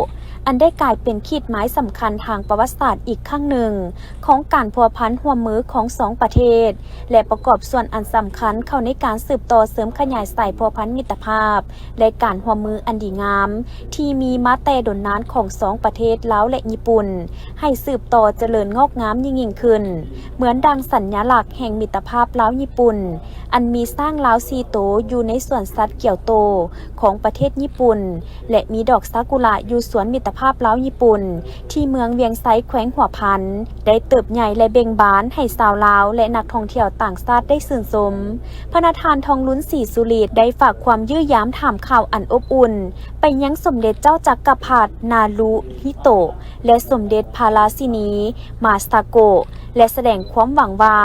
ອັນໄດ້ກາຍເປັນຂີດໝາຍສຳຄັນທາງປະຫວັດສາດອີກຄັ້ງໜຶ່ງຂອງການພົວພັນຮ່ວມມືຂອງສອງປະເທດ ແລະ ປະກອບສ່ວນອັນສຳຄັນເຂົ້າໃນການສືບຕໍ່ເສີມຂະຫຍາຍສາຍພົວພັນມິດຕະພາບ ແລະ ການຮ່ວມມືອັນດີງາມ ທີ່ມີມາແຕ່ດົນນານຂອງສອງປະເທດລາວ ແລະ ຍີ່ປຸ່ນ ໃຫ້ສືບຕໍ່ຈະເລີນງອກງາມຍິ່ງໆຂຶ້ນ ເໝືອນດັ່ງສັນຍາລັກແຫ່ງມິດຕະພາບລາວຍີ່ປຸ່ນ ອັນມີຊ້າງລາວສີ່ໂຕຢູ່ໃນສວນສັດກຽວໂຕຂອງປະເທດຍີ່ປຸ່ນ ແລະ ມີດອກຊາກຸຣະຢູ່ສວນມິດຕະພາບລາວຍີ່ປຸ່ນ ທີ່ເມືອງວຽງໄຊ ແຂວງຫົວພັນ ໄດ້ເຕີບໃຫຍ່ ແລະ ເບັ່ງບານໃຫ້ຊາວລາວ ແລະ ນັກທ່ອງທ່ຽວຕ່າງຊາດໄດ້ຊື່ນຊົມ. ພະນະທ່ານ ທອງລຸນ ສີສຸລິດ ໄດ້ຝາກຄວາມຢ້ຽມຢາມຖາມຂ່າວອັນອົບອຸ່ນໄປຍັງສົມເດັດເຈົ້າຈັກກະພັດ ນາຣູຮິໂຕະ ແລະ ສົມເດັດພະລາຊິນີ ມາຊາໂກະ ແລະ ສະແດງຄວາມຫວັງວ່າ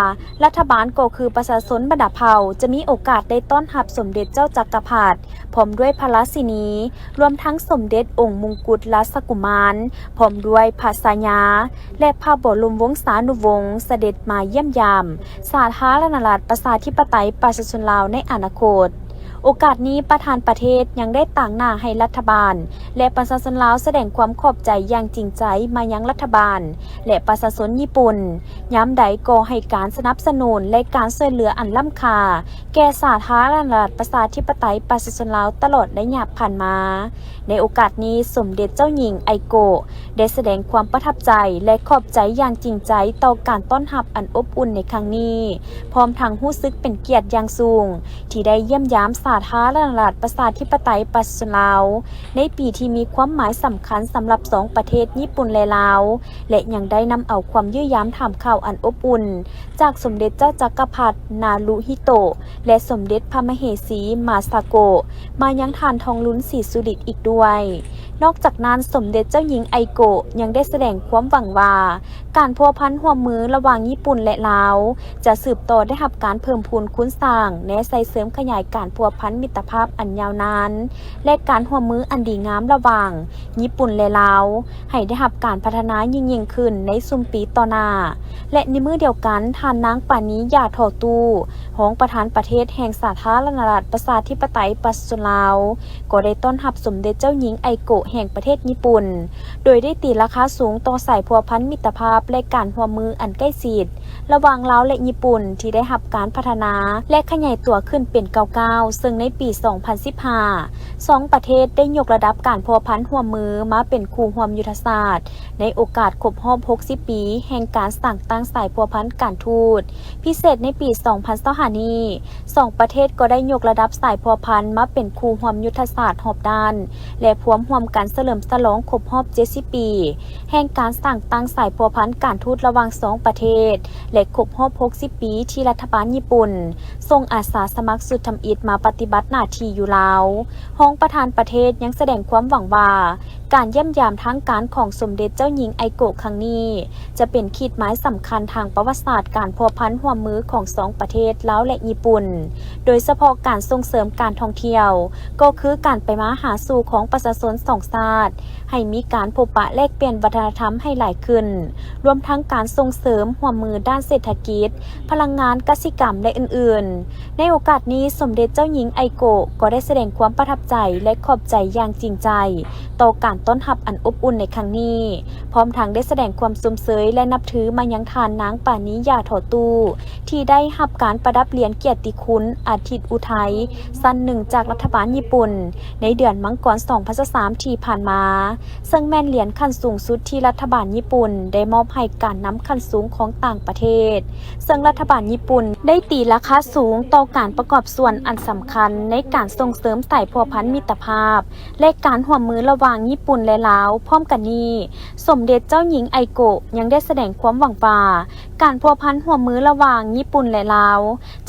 ລັດຖະບານກໍຄືປະຊາຊົນບັນດາເຜົ່າ ຈະມີໂອກາດໄດ້ຕ້ອນຮັບສົມເດັດເຈົ້າຈັກກະພັດ ພ້ອມດ້ວຍພະລາຊິນີ ລວມທັງສົມເດັດອົງມຸງກຸດລາຊະກຸມານ ພ້ອມດ້ວຍພະຊາຍາ ແລະ ພະບໍລົມວົງສານຸວົງ ສະເດັດມາຢ້ຽມຢາມສາທາລະນະລັດ ປະຊາທິປະໄຕ ປະຊາຊົນລາວໃນອະນາຄົດ. ໂອກາດນີ້ ປະທານປະເທດຍັງໄດ້ຕາງໜ້າໃຫ້ລັດຖະບານ ແລະ ປະຊາຊົນລາວສະແດງຄວາມຂອບໃຈຢ່າງຈິງໃຈມາຍັງລັດຖະບານ ແລະ ປະຊາຊົນຍີ່ປຸ່ນ ຍາມໃດກໍໃຫ້ການສະໜັບສະໜູນ ແລະ ການຊ່ວຍເຫຼືອອັນລ້ຳຄ່າ ແກ່ສາທາລະນະລັດ ປະຊາທິປະໄຕ ປະຊາຊົນລາວຕະຫຼອດໄລຍະຜ່ານມາ. ໃນໂອກາດນີ້ ສົມເດັດເຈົ້າຍິງ ໄອໂກະ ໄດ້ສະແດງຄວາມປະທັບໃຈ ແລະ ຂອບໃຈຢ່າງຈິງໃຈຕໍ່ການຕ້ອນຮັບອັນອົບອຸ່ນໃນຄັ້ງນີ້, ພ້ອມທັງຮູ້ສຶກເປັນກຽດຢ່າງສູງ ທີ່ໄດ້ຢ້ຽມຢາມສາທາລະນະລັດ ປະຊາທິປະໄຕ ປະຊາຊົນລາວ ໃນປີທີ່ມີຄວາມໝາຍສຳຄັນສຳລັບສອງປະເທດຍີ່ປຸ່ນ ແລະ ລາວ ແລະ ຍັງໄດ້ນຳເອົາຄວາມຢ້ຽມຢາມຖາມຂ່າວອັນອົບອຸ່ນ ຈາກສົມເດັດເຈົ້າຈັກກະພັດ ນາຣູຮິໂຕະ ແລະ ສົມເດັດພະມະເຫສີ ມາຊາໂກະ ມາຍັງທ່ານ ທອງລຸນ ສີສຸລິດ ອີກດ້ວຍ. ນອກຈາກນັ້ນ, ສົມເດັດເຈົ້າຍິງ ໄອໂກະ ຍັງໄດ້ສະແດງຄວາມຫວັງວ່າ ການພົວພັນຮ່ວມມືລະຫວ່າງຍີ່ປຸ່ນ ແລະ ລາວ ຈະສືບຕໍ່ໄດ້ຮັບການເພີ່ມພູນຄູນສ້າງ, ແນໃສ່ເສີມຂະຫຍາຍການພົວພັນມິດຕະພາບອັນຍາວນານ ແລະ ການຮ່ວມມືອັນດີງາມລະຫວ່າງຍີ່ປຸ່ນ ແລະ ລາວ ໃຫ້ໄດ້ຮັບການພັດທະນາຍິ່ງໆຂຶ້ນໃນຊຸມປີຕໍ່ໜ້າ. ແລະ ໃນມື້ດຽວກັນ, ທ່ານນາງ ປານີ ຢາທໍ່ຕູ້ ຮອງປະທານປະເທດແຫ່ງສາທາລະນະລັດ ປະຊາທິປະໄຕ ປະຊາຊົນລາວ ກໍໄດ້ຕ້ອນຮັບສົມເດັດເຈົ້າຍິງ ໄອໂກະ ແຫ່ງປະເທດຍີ່ປຸ່ນ ໂດຍໄດ້ຕີລາຄາສູງຕໍ່ສາຍພົວພັນມິດຕະພາບ ແລະ ການຮ່ວມມືອັນໃກ້ຊິດ ລະຫວ່າງລາວ ແລະ ຍີ່ປຸ່ນ ທີ່ໄດ້ຮັບການພັດທະນາ ແລະ ຂະຫຍາຍຕົວຂຶ້ນເປັນກ້າວໆ, ເຊິ່ງໃນປີສອງພັນສິບຫ້າ ສອງປະເທດໄດ້ຍົກລະດັບການພົວພັນຮ່ວມມືມາເປັນຄູ່ຮ່ວມຍຸດທະສາດ ໃນໂອກາດຄົບຮອບຫົກສິບປີແຫ່ງການສ້າງຕັ້ງສາຍພົວພັນການທູດ. ພິເສດໃນປີສອງພັນຊາວຫ້ານີ້, ສອງປະເທດກໍໄດ້ຍົກລະດັບສາຍພົວພັນມາເປັນຄູ່ຮ່ວມຍຸດທະສາດຮອບດ້ານ ແລະ ພວມຮ່ວມກັນສະເຫຼີມສະຫຼອງຄົບຮອບເຈັດສິບປີ ແຫ່ງການສ້າງຕັ້ງສາຍພົວພັນການທູດລະຫວ່າງສອງປະເທດ ແລະ ຄົບຮອບຫົກສິບປີທີ່ລັດຖະບານຍີ່ປຸ່ນສົ່ງອາສາສະໝັກຊຸດທຳອິດມາປະຕິບັດໜ້າທີ່ຢູ່ລາວ. ຮອງປະທານປະເທດຍັງສະແດງຄວາມຫວັງວ່າ ການຢ້ຽມຢາມທາງການຂອງສົມເດັດເຈົ້າຍິງໄອໂກະຄັ້ງນີ້ ຈະເປັນຂີດໝາຍສຳຄັນທາງປະຫວັດສາດການພົວພັນຮ່ວມມືຂອງສອງປະເທດລາວ ແລະ ຍີ່ປຸ່ນ, ໂດຍສະເພາະການສົ່ງເສີມການທ່ອງທ່ຽວ, ກໍຄືການໄປມາຫາສູ່ຂອງປະຊາຊົນສອງຊາດ, ໃຫ້ມີການພົບປະແລກປ່ຽນວັດທະນະທຳໃຫ້ຫຼາຍຂຶ້ນ, ລວມທັງການສົ່ງເສີມຮ່ວມມືດ້ານເສດຖະກິດ, ພະລັງງານ, ກະສິກຳ ແລະ ອື່ນໆ. ໃນໂອກາດນີ້, ສົມເດັດເຈົ້າຍິງໄອໂກະກໍໄດ້ສະແດງຄວາມປະທັບໃຈ ແລະ ຂອບໃຈຢ່າງຈິງໃຈຕໍ່ການຕ້ອນຮັບອັນອົບອຸ່ນໃນຄັ້ງນີ້, ພ້ອມທັງໄດ້ສະແດງຄວາມຊົມເຊີຍ ແລະ ນັບຖືມາຍັງທ່ານນາງປານີ ຢາທໍ່ຕູ້ ທີ່ໄດ້ຮັບການປະດັບຫຼຽນກຽດຕິຄຸນອາທິດອຸໄທຊັ້ນໜຶ່ງຈາກລັດຖະບານຍີ່ປຸ່ນ ໃນເດືອນມັງກອນສອງພັນຊາວສາມທີ່ຜ່ານມາ, ເຊິ່ງແມ່ນຫຼຽນຂັ້ນສູງສຸດທີ່ລັດຖະບານຍີ່ປຸ່ນໄດ້ມອບໃຫ້ການນຳຂັ້ນສູງຂອງຕ່າງປະເທດ, ເຊິ່ງລັດຖະບານຍີ່ປຸ່ນໄດ້ຕີລາຄາສູງຕໍ່ການປະກອບສ່ວນອັນສຳຄັນໃນການສົ່ງເສີມສາຍພົວພັນມິດຕະພາບ ແລະ ການຮ່ວມມືລະຫວ່າງຍີ່ປຸ່ນ ແລະ ລາວ. ພ້ອມກັນນີ້, ສົມເດັດເຈົ້າຍິງໄອໂກະຍັງໄດ້ສະແດງຄວາມຫວັງວ່າ ການພົວພັນຮ່ວມມືລະຫວ່າງຍີ່ປຸ່ນ ແລະ ລາວ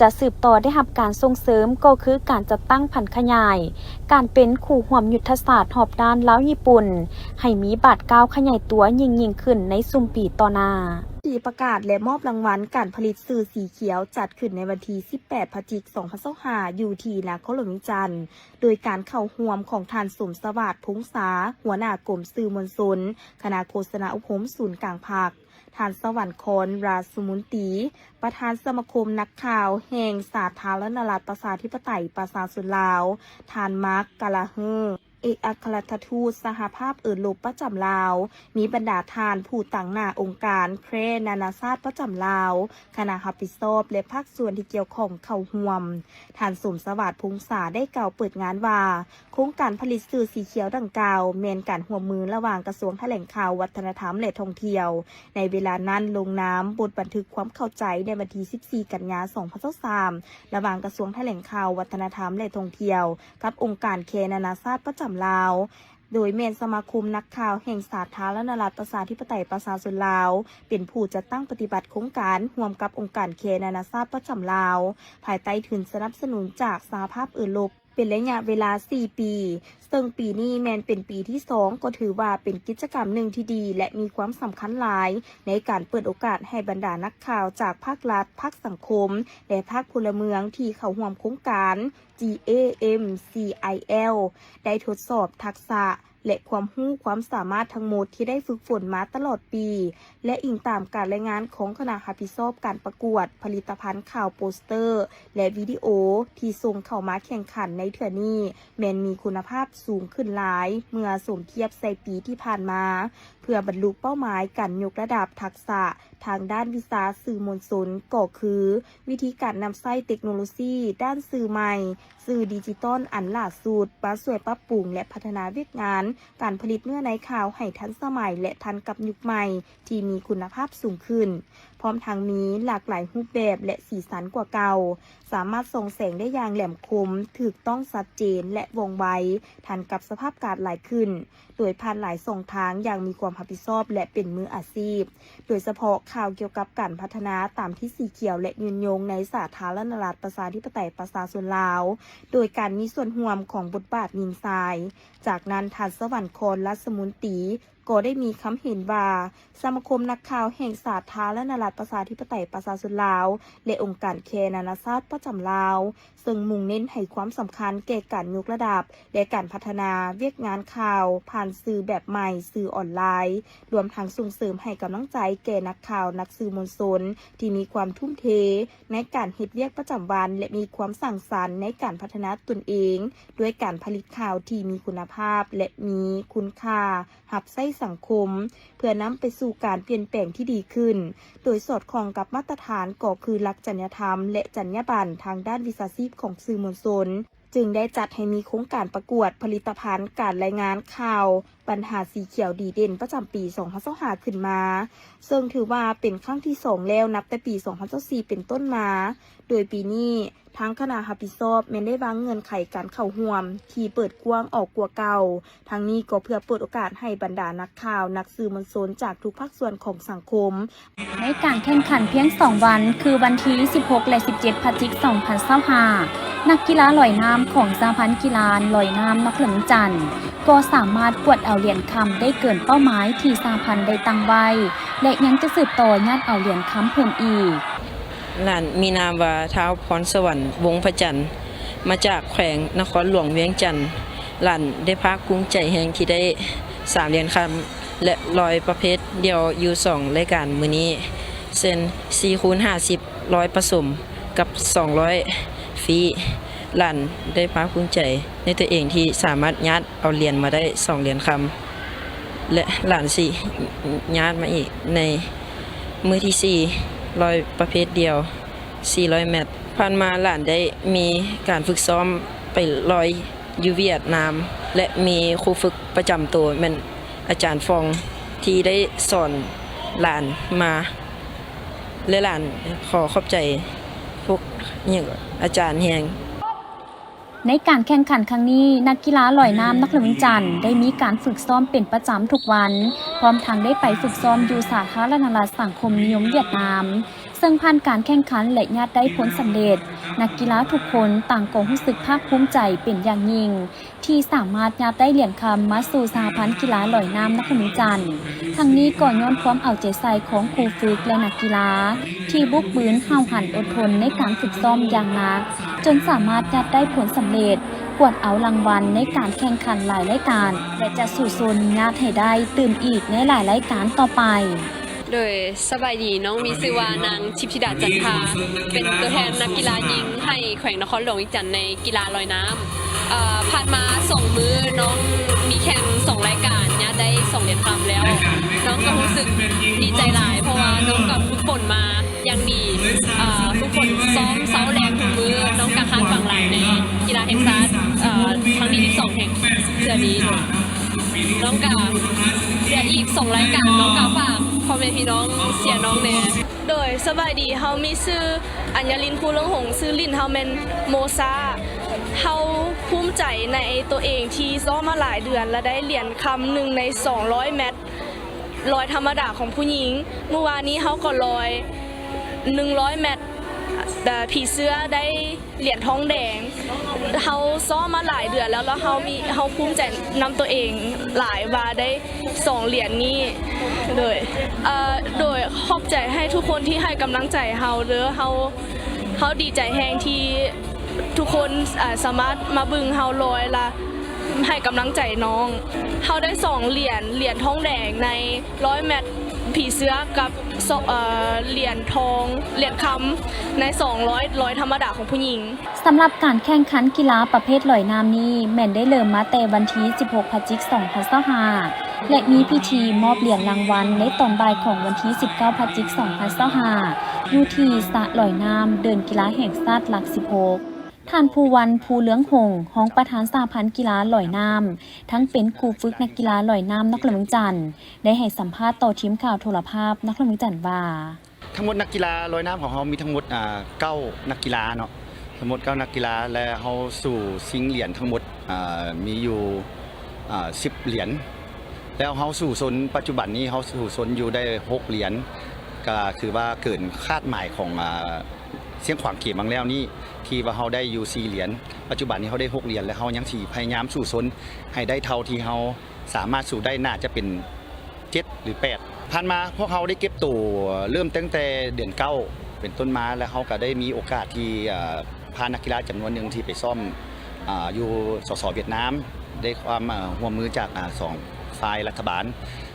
ຈະສືບຕໍ່ໄດ້ຮັບການສົ່ງເສີມ, ກໍຄືການຈັດຕັ້ງຜັນຂະຫຍາຍການເປັນຄູ່ຮ່ວມຍຸດທະສາດຮອບດ້ານລາວຍີ່ປຸ່ນ ໃຫ້ມີບາດກ້າວຂະຫຍາຍຕົວຍິ່ງໆຂຶ້ນໃນຊຸມປີຕໍ່ໜ້າ. ພິທີປະກາດ ແລະ ມອບລາງວັນການຜະລິດສື່ສີຂຽວ ຈັດຂຶ້ນໃນວັນທີສິບແປດ ພະຈິກ ສອງພັນຊາວຫ້າ ຢູ່ທີ່ນະຄອນຫຼວງວຽງຈັນ, ໂດຍການເຂົ້າຮ່ວມຂອງທ່ານ ສົມສະຫວາດ ພົງສາ ຫົວໜ້າກົມສື່ມວນຊົນ, ຄະນະໂຄສະນາອົບຮົມສູນກາງພັກ, ທ່ານ ສະຫວັນຄອນ ຣາຊມຸນຕີ ປະທານສະມາຄົມນັກຂ່າວແຫ່ງສາທາລະນະລັດປະຊາທິປະໄຕປະຊາຊົນລາວ, ທ່ານ ມາກ ກາລາເຮີ ເອກອັກຄະລັດຖະທູດສະຫະພາບເອີຣົບປະຈຳລາວ, ມີບັນດາທ່ານຜູ້ຕາງໜ້າອົງການແຄຣນານາຊາດປະຈຳລາວ, ຄະນະຮັບຜິດຊອບ ແລະ ພາກສ່ວນທີ່ກ່ຽວຂ້ອງເຂົ້າຮ່ວມ. ທ່ານ ສົມສະຫວາດ ພົງສາ ໄດ້ກ່າວເປີດງານວ່າ, ໂຄງການຜະລິດສື່ສີຂຽວດັ່ງກ່າວ ແມ່ນການຮ່ວມມືລະຫວ່າງກະຊວງຖະແຫຼງຂ່າວ, ວັດທະນະທຳ ແລະ ທ່ອງທ່ຽວ. ໃນເວລານັ້ນລົງນາມບົດບັນທຶກຄວາມເຂົ້າໃຈໃນວັນທີສິບສີ່ ກັນຍາ ສອງພັນຊາວສາມ ລະຫວ່າງກະຊວງຖະແຫຼງຂ່າວ, ວັດທະນະທຳ ແລະ ທ່ອງທ່ຽວ ກັບອົງການແຄນານາຊາດປະຈຳລາວ, ໂດຍແມ່ນສະມາຄົມນັກຂ່າວແຫ່ງສາທາລະນະລັດປະຊາທິປະໄຕປະຊາຊົນລາວ ເປັນຜູ້ຈັດຕັ້ງປະຕິບັດໂຄງການ ຮ່ວມກັບອົງການແຄນານາຊາດປະຈຳລາວ, ພາຍໃຕ້ທຶນສະໜັບສະໜູນຈາກສະຫະພາບເອີຣົບ ເປັນໄລຍະເວລາສີ່ປີ, ເຊິ່ງປີນີ້ແມ່ນເປັນປີທີສອງ, ກໍຖືວ່າເປັນກິດຈະກຳໜຶ່ງທີ່ດີ ແລະ ມີຄວາມສຳຄັນຫຼາຍ ໃນການເປີດໂອກາດໃຫ້ບັນດານັກຂ່າວຈາກພາກລັດ, ພາກສັງຄົມ ແລະ ພາກພົນລະເມືອງທີ່ເຂົ້າຮ່ວມໂຄງການ GAMCIL ໄດ້ທົດສອບທັກສະ ແລະ ຄວາມຮູ້ຄວາມສາມາດທັງໝົດທີ່ໄດ້ຝຶກຝົນມາຕະຫຼອດປີ ແລະ ອີງຕາມການລາຍງານຂອງຄະນະຮັບຜິດຊອບການປະກວດຜະລິດຕະພັນຂ່າວໂປສເຕີ ແລະ ວິດີໂອ ທີ່ສົ່ງເຂົ້າມາແຂ່ງຂັນໃນເທື່ອນີ້ ແມ່ນມີຄຸນນະພາບສູງຂຶ້ນຫຼາຍເມື່ອສົມທຽບໃສ່ປີທີ່ຜ່ານມາ. ເພື່ອບັນລຸເປົ້າໝາຍການຍົກລະດັບທັກສະທາງດ້ານວິຊາສື່ມວນຊົນ ກໍຄື ວິທີການນຳໃຊ້ເຕັກໂນໂລຊີດ້ານສື່ໃໝ່, ສື່ດິຈິຕອນອັນຫຼ້າສຸດ ມາຊ່ວຍປັບປຸງ ແລະ ພັດທະນາວຽກງານການຜະລິດເນື້ອໃນຂ່າວໃຫ້ທັນສະໄໝ ແລະ ທັນກັບຍຸກໃໝ່ທີ່ມີຄຸນນະພາບສູງຂຶ້ນ, ພ້ອມທັງມີຫຼາກຫຼາຍຮູບແບບ ແລະ ສີສັນກວ່າເກົ່າ, ສາມາດສ່ອງແສງໄດ້ຢ່າງແຫຼມຄົມ, ຖືກຕ້ອງ, ຊັດເຈນ ແລະ ວ່ອງໄວ, ທັນກັບສະພາບການຫຼາຍຂຶ້ນ. ໂດຍຜ່ານຫຼາຍຊ່ອງທາງຢ່າງມີຄວາມຮັບຜິດຊອບ ແລະ ເປັນມືອາຊີບ, ໂດຍສະເພາະຂ່າວກ່ຽວກັບການພັດທະນາຕາມທິດສີຂຽວ ແລະ ຍືນຍົງໃນສາທາລະນະລັດປະຊາທິປະໄຕປະຊາຊົນລາວ, ໂດຍການມີສ່ວນຮ່ວມຂອງບົດບາດຍິງຊາຍ. ຈາກນັ້ນ, ທ່ານ ສະຫວັນຄອນ ລັດສະມົນຕີ ກໍໄດ້ມີຄຳເຫັນວ່າ ສະມາຄົມນັກຂ່າວແຫ່ງສາທາລະນະລັດປະຊາທິປະໄຕປະຊາຊົນລາວ ແລະ ອົງການແຄນານາຊາດປະຈຳລາວ ເຊິ່ງມຸ່ງເນັ້ນໃຫ້ຄວາມສຳຄັນແກ່ການຍົກລະດັບ ແລະ ການພັດທະນາວຽກງານຂ່າວຜ່ານສື່ແບບໃໝ່, ສື່ອອນລາຍ, ລວມທັງສົ່ງເສີມໃຫ້ກຳລັງໃຈແກ່ນັກຂ່າວ, ນັກສື່ມວນຊົນທີ່ມີຄວາມທຸ່ມເທໃນການເຮັດວຽກປະຈຳວັນ ແລະ ມີຄວາມສ້າງສັນໃນການພັດທະນາຕົນເອງ ດ້ວຍການຜະລິດຂ່າວທີ່ມີຄຸນນະພາບ ແລະ ມີຄຸນຄ່າ ຮັບໃຊ້ ສັງຄົມ ເພື່ອນຳໄປສູ່ການປ່ຽນແປງທີ່ດີຂຶ້ນ ໂດຍສອດຄ່ອງກັບມາດຕະຖານ ກໍຄືຫຼັກຈັນຍະທຳ ແລະ ຈັນຍາບັນທາງດ້ານວິຊາຊີບຂອງສື່ມວນຊົນ. ຈຶ່ງໄດ້ຈັດໃຫ້ມີໂຄງການປະກວດຜະລິດຕະພັນການລາຍງານຂ່າວບັນຫາສີຂຽວດີເດັ່ນປະຈຳປີສອງພັນຊາວຫ້າຂຶ້ນມາ, ເຊິ່ງຖືວ່າເປັນຄັ້ງທີສອງແລ້ວ ນັບແຕ່ປີສອງພັນຊາວສີ່ເປັນຕົ້ນມາ. ໂດຍປີນີ້ ທາງຄະນະຮັບຜິດຊອບແມ່ນໄດ້ວາງເງື່ອນໄຂການເຂົ້າຮ່ວມທີ່ເປີດກວ້າງອອກກວ່າເກົ່າ, ທັງນີ້ກໍເພື່ອເປີດໂອກາດໃຫ້ບັນດານັກຂ່າວ, ນັກສື່ມວນຊົນຈາກທຸກພາກສ່ວນຂອງສັງຄົມ ໃນການແຂ່ງຂັນພຽງສອງວັນ ຄືວັນທີສິບຫົກ ແລະ ສິບເຈັດ ພະຈິກ ສອງພັນຊາວຫ້າ ນັກກິລາລອຍນ້ຳຂອງສະຫະພັນກິລາລອຍນ້ຳນະຄອນຫຼວງວຽງຈັນ ກໍສາມາດກວາດເອົາຫຼຽນຄຳໄດ້ເກີນເປົ້າໝາຍທີ່ສະຫະພັນໄດ້ຕັ້ງໄວ້ ແລະ ຍັງຈະສືບຕໍ່ຍາດເອົາຫຼຽນຄຳເພີ່ມອີກ. ຫຼານມີນາມວ່າ ທ້າວພອນສະຫວັນ ວົງພະຈັນ ມາຈາກແຂວງນະຄອນຫຼວງວຽງຈັນ. ຫຼານໄດ້ພາກພູມໃຈແຮງທີ່ໄດ້ສາມຫຼຽນຄຳ ແລະ ລອຍປະເພດດ່ຽວຢູ່ສອງລາຍການມື້ນີ້ ເຊັ່ນ ສີ່ຄູນຫ້າສິບ ລອຍປະສົມ ກັບ ສອງລອຍຟຣີ. ຫຼານໄດ້ພາກພູມໃຈໃນຕົວເອງທີ່ສາມາດຍາດເອົາຫຼຽນມາໄດ້ສອງຫຼຽນຄຳ ແລະ ຫຼານຊິຍາດມາອີກໃນມື້ທີສີ່ ລອຍປະເພດດ່ຽວ ສີ່ຮ້ອຍແມັດ. ຜ່ານມາຫຼານໄດ້ມີການຝຶກຊ້ອມໄປລອຍຢູ່ຫວຽດນາມ ແລະ ມີຄູຝຶກປະຈຳໂຕແມ່ນອາຈານຟອງ ທີ່ໄດ້ສອນຫຼານມາ ແລະ ຫຼານຂໍຂອບໃຈພວກ ຫຍັງ ອາຈານແຮງ. ໃນການແຂ່ງຂັນຄັ້ງນີ້, ນັກກິລາລອຍນ້ຳນະຄອນຫຼວງວຽງຈັນ ໄດ້ມີການຝຶກຊ້ອມເປັນປະຈຳທຸກວັນ, ພ້ອມທັງໄດ້ໄປຝຶກຊ້ອມຢູ່ສາທາລະນະລັດສັງຄົມນິຍົມຫວຽດນາມ, ເຊິ່ງຜ່ານການແຂ່ງຂັນ ແລະ ຍາດໄດ້ຜົນສຳເລັດ. ນັກກິລາທຸກຄົນຕ່າງກໍຮູ້ສຶກພາກພູມໃຈເປັນຢ່າງຍິ່ງ ທີ່ສາມາດຍາດໄດ້ຫຼຽນຄຳມາສູ່ສະຫະພັນກິລາລອຍນ້ຳນະຄອນຫຼວງວຽງຈັນ. ທັງນີ້ກໍຍ້ອນຄວາມເອົາໃຈໃສ່ຂອງຄູຝຶກ ແລະ ນັກກິລາ ທີ່ບຸກບືນຫ້າວຫັນອົດທົນໃນການຝຶກຊ້ອມຢ່າງໜັກ, ຈົນສາມາດຍາດໄດ້ຜົນສຳເລັດ, ກວາດເອົາລາງວັນໃນການແຂ່ງຂັນຫຼາຍລາຍການ ແລະ ຈະສູ້ຊົນຍາດໃຫ້ໄດ້ຕື່ມອີກໃນຫຼາຍລາຍການຕໍ່ໄປ. ໂດຍ ສະບາຍດີ, ນ້ອງມີຊື່ວ່ານາງ ທິບທິດາ ຈັນທາ ເປັນຕົວແທນນັກກິລາຍິງໃຫ້ແຂວງນະຄອນຫຼວງວຽງຈັນໃນກິລາລອຍນ້ຳ. ເອີ ຜ່ານມາສອງມື້ ນ້ອງມີແຂ່ງສອງລາຍການ, ຍາດໄດ້ສອງຫຼຽນຄຳແລ້ວ. ນ້ອງກໍຮູ້ສຶກດີໃຈຫຼາຍ ເພາະວ່ານ້ອງກໍຝຶກຝົນມາຢ່າງດີ, ເອີ ຝຶກຝົນຊ້ອມເຊົ້າແລງທຸກມື້. ນ້ອງກໍຄາດຫວັງຫຼາຍໃນກິລາແຫ່ງຊາດ ເອີ ຄັ້ງທີສິບສອງແຫ່ງເທື່ອນີ້. ນ້ອງກະເຫຼືອອີກສອງລາຍການ, ນ້ອງກະຝາກພໍ່ແມ່ພີ່ນ້ອງເຊຍນ້ອງແດ່. ໂດຍ ສະບາຍດີ, ເຮົາມີຊື່ ອັນຍາລິນ ພູເລື່ອງຫົງ, ຊື່ຫຼິ້ນເຮົາແມ່ນໂມຊາ. ເຮົາພູມໃຈໃນຕົວເອງທີ່ຊ້ອມມາຫຼາຍເດືອນ ແລະ ໄດ້ຫຼຽນຄຳໜຶ່ງໃນສອງຮ້ອຍແມັດລອຍທຳມະດາຂອງຜູ້ຍິງ. ມື້ວານນີ້ເຮົາກໍລອຍໜຶ່ງຮ້ອຍແມັດ ເອີ ຜີເສືອ ໄດ້ ຫຼຽນທອງແດງ. ເຮົາຊ້ອມມາຫຼາຍເດືອນແລ້ວ ແລ້ວເຮົາມີ ເຮົາພູມໃຈນຳຕົວເອງຫຼາຍວ່າໄດ້ສອງຫຼຽນນີ້. ໂດຍ ເອີ ໂດຍຂອບໃຈໃຫ້ທຸກຄົນທີ່ໃຫ້ກຳລັງໃຈເຮົາເດີ. ເຮົາ ເຮົາດີໃຈແຮງທີ່ທຸກຄົນ ເອີ ສາມາດມາເບິ່ງເຮົາລອຍ ລະໃຫ້ກຳລັງໃຈນ້ອງ. ເຮົາໄດ້ສອງຫຼຽນ, ຫຼຽນທອງແດງໃນຮ້ອຍແມັດຜີເສືອ ກັບ ສ- ເອີ ຫຼຽນທອງ ຫຼຽນຄຳໃນສອງຮ້ອຍລອຍທຳມະດາຂອງຜູ້ຍິງ. ສຳລັບການແຂ່ງຂັນກິລາປະເພດລອຍນ້ຳນີ້ ແມ່ນໄດ້ເລີ່ມມາແຕ່ວັນທີສິບຫົກ ພະຈິກ ສອງພັນຊາວຫ້າ ແລະ ມີພິທີມອບຫຼຽນລາງວັນໃນຕອນບ່າຍຂອງວັນທີສິບເກົ້າ ພະຈິກ ສອງພັນຊາວຫ້າ ຢູ່ທີ່ສະລອຍນ້ຳເດີ່ນກິລາແຫ່ງຊາດຫຼັກສິບຫົກ. ທ່ານ ພູວັນ ພູເລືອງຫົງ, ຮອງປະທານສະຫະພັນກິລາລອຍນ້ຳ, ທັງເປັນຄູຝຶກນັກກິລາລອຍນ້ຳນະຄອນຫຼວງວຽງຈັນ ໄດ້ໃຫ້ສຳພາດຕໍ່ທີມຂ່າວໂທລະພາບນະຄອນຫຼວງວຽງຈັນວ່າ ທັງໝົດນັກກິລາລອຍນ້ຳຂອງເຮົາມີທັງໝົດ ອ່າ ເກົ້ານັກກິລາເນາະ, ທັງໝົດເກົ້ານັກກິລາ ແລະ ເຮົາສູ້ຊິງຫຼຽນທັງໝົດ ອ່າ ມີຢູ່ ອ່າ ສິບຫຼຽນ ແລ້ວເຮົາສູ້ຊົນ ປັດຈຸບັນນີ້ເຮົາສູ້ຊົນຢູ່ໄດ້ຫົກຫຼຽນ ກໍຖືວ່າເກີນຄາດໝາຍຂອງ ອ່າ ຊຽງຂວາງເກມຄັ້ງແລ້ວນີ້ ທີ່ວ່າເຮົາໄດ້ຢູ່ສີ່ຫຼຽນ, ປັດຈຸບັນນີ້ເຮົາໄດ້ຫົກຫຼຽນ ແລະ ເຮົາຍັງຊິພະຍາຍາມສູ້ຊົນໃຫ້ໄດ້ເທົ່າທີ່ເຮົາ ສາມາດສູ້ໄດ້ໜ້າຈະເປັນເຈັດຫຼືແປດ. ຜ່ານມາພວກເຮົາໄດ້ເກັບໂຕເລີ່ມຕັ້ງແຕ່ເດືອນເກົ້າເປັນຕົ້ນມາ ແລະ ເຮົາກໍໄດ້ມີໂອກາດທີ່ ເອີ ພານັກກິລາຈຳນວນໜຶ່ງທີ່ໄປຊ້ອມ ອາ ຢູ່ ສສ ຫວຽດນາມ ໄດ້ຄວາມ ເອີ ຮ່ວມມືຈາກ ອາ ສອງຝ່າຍລັດຖະບານ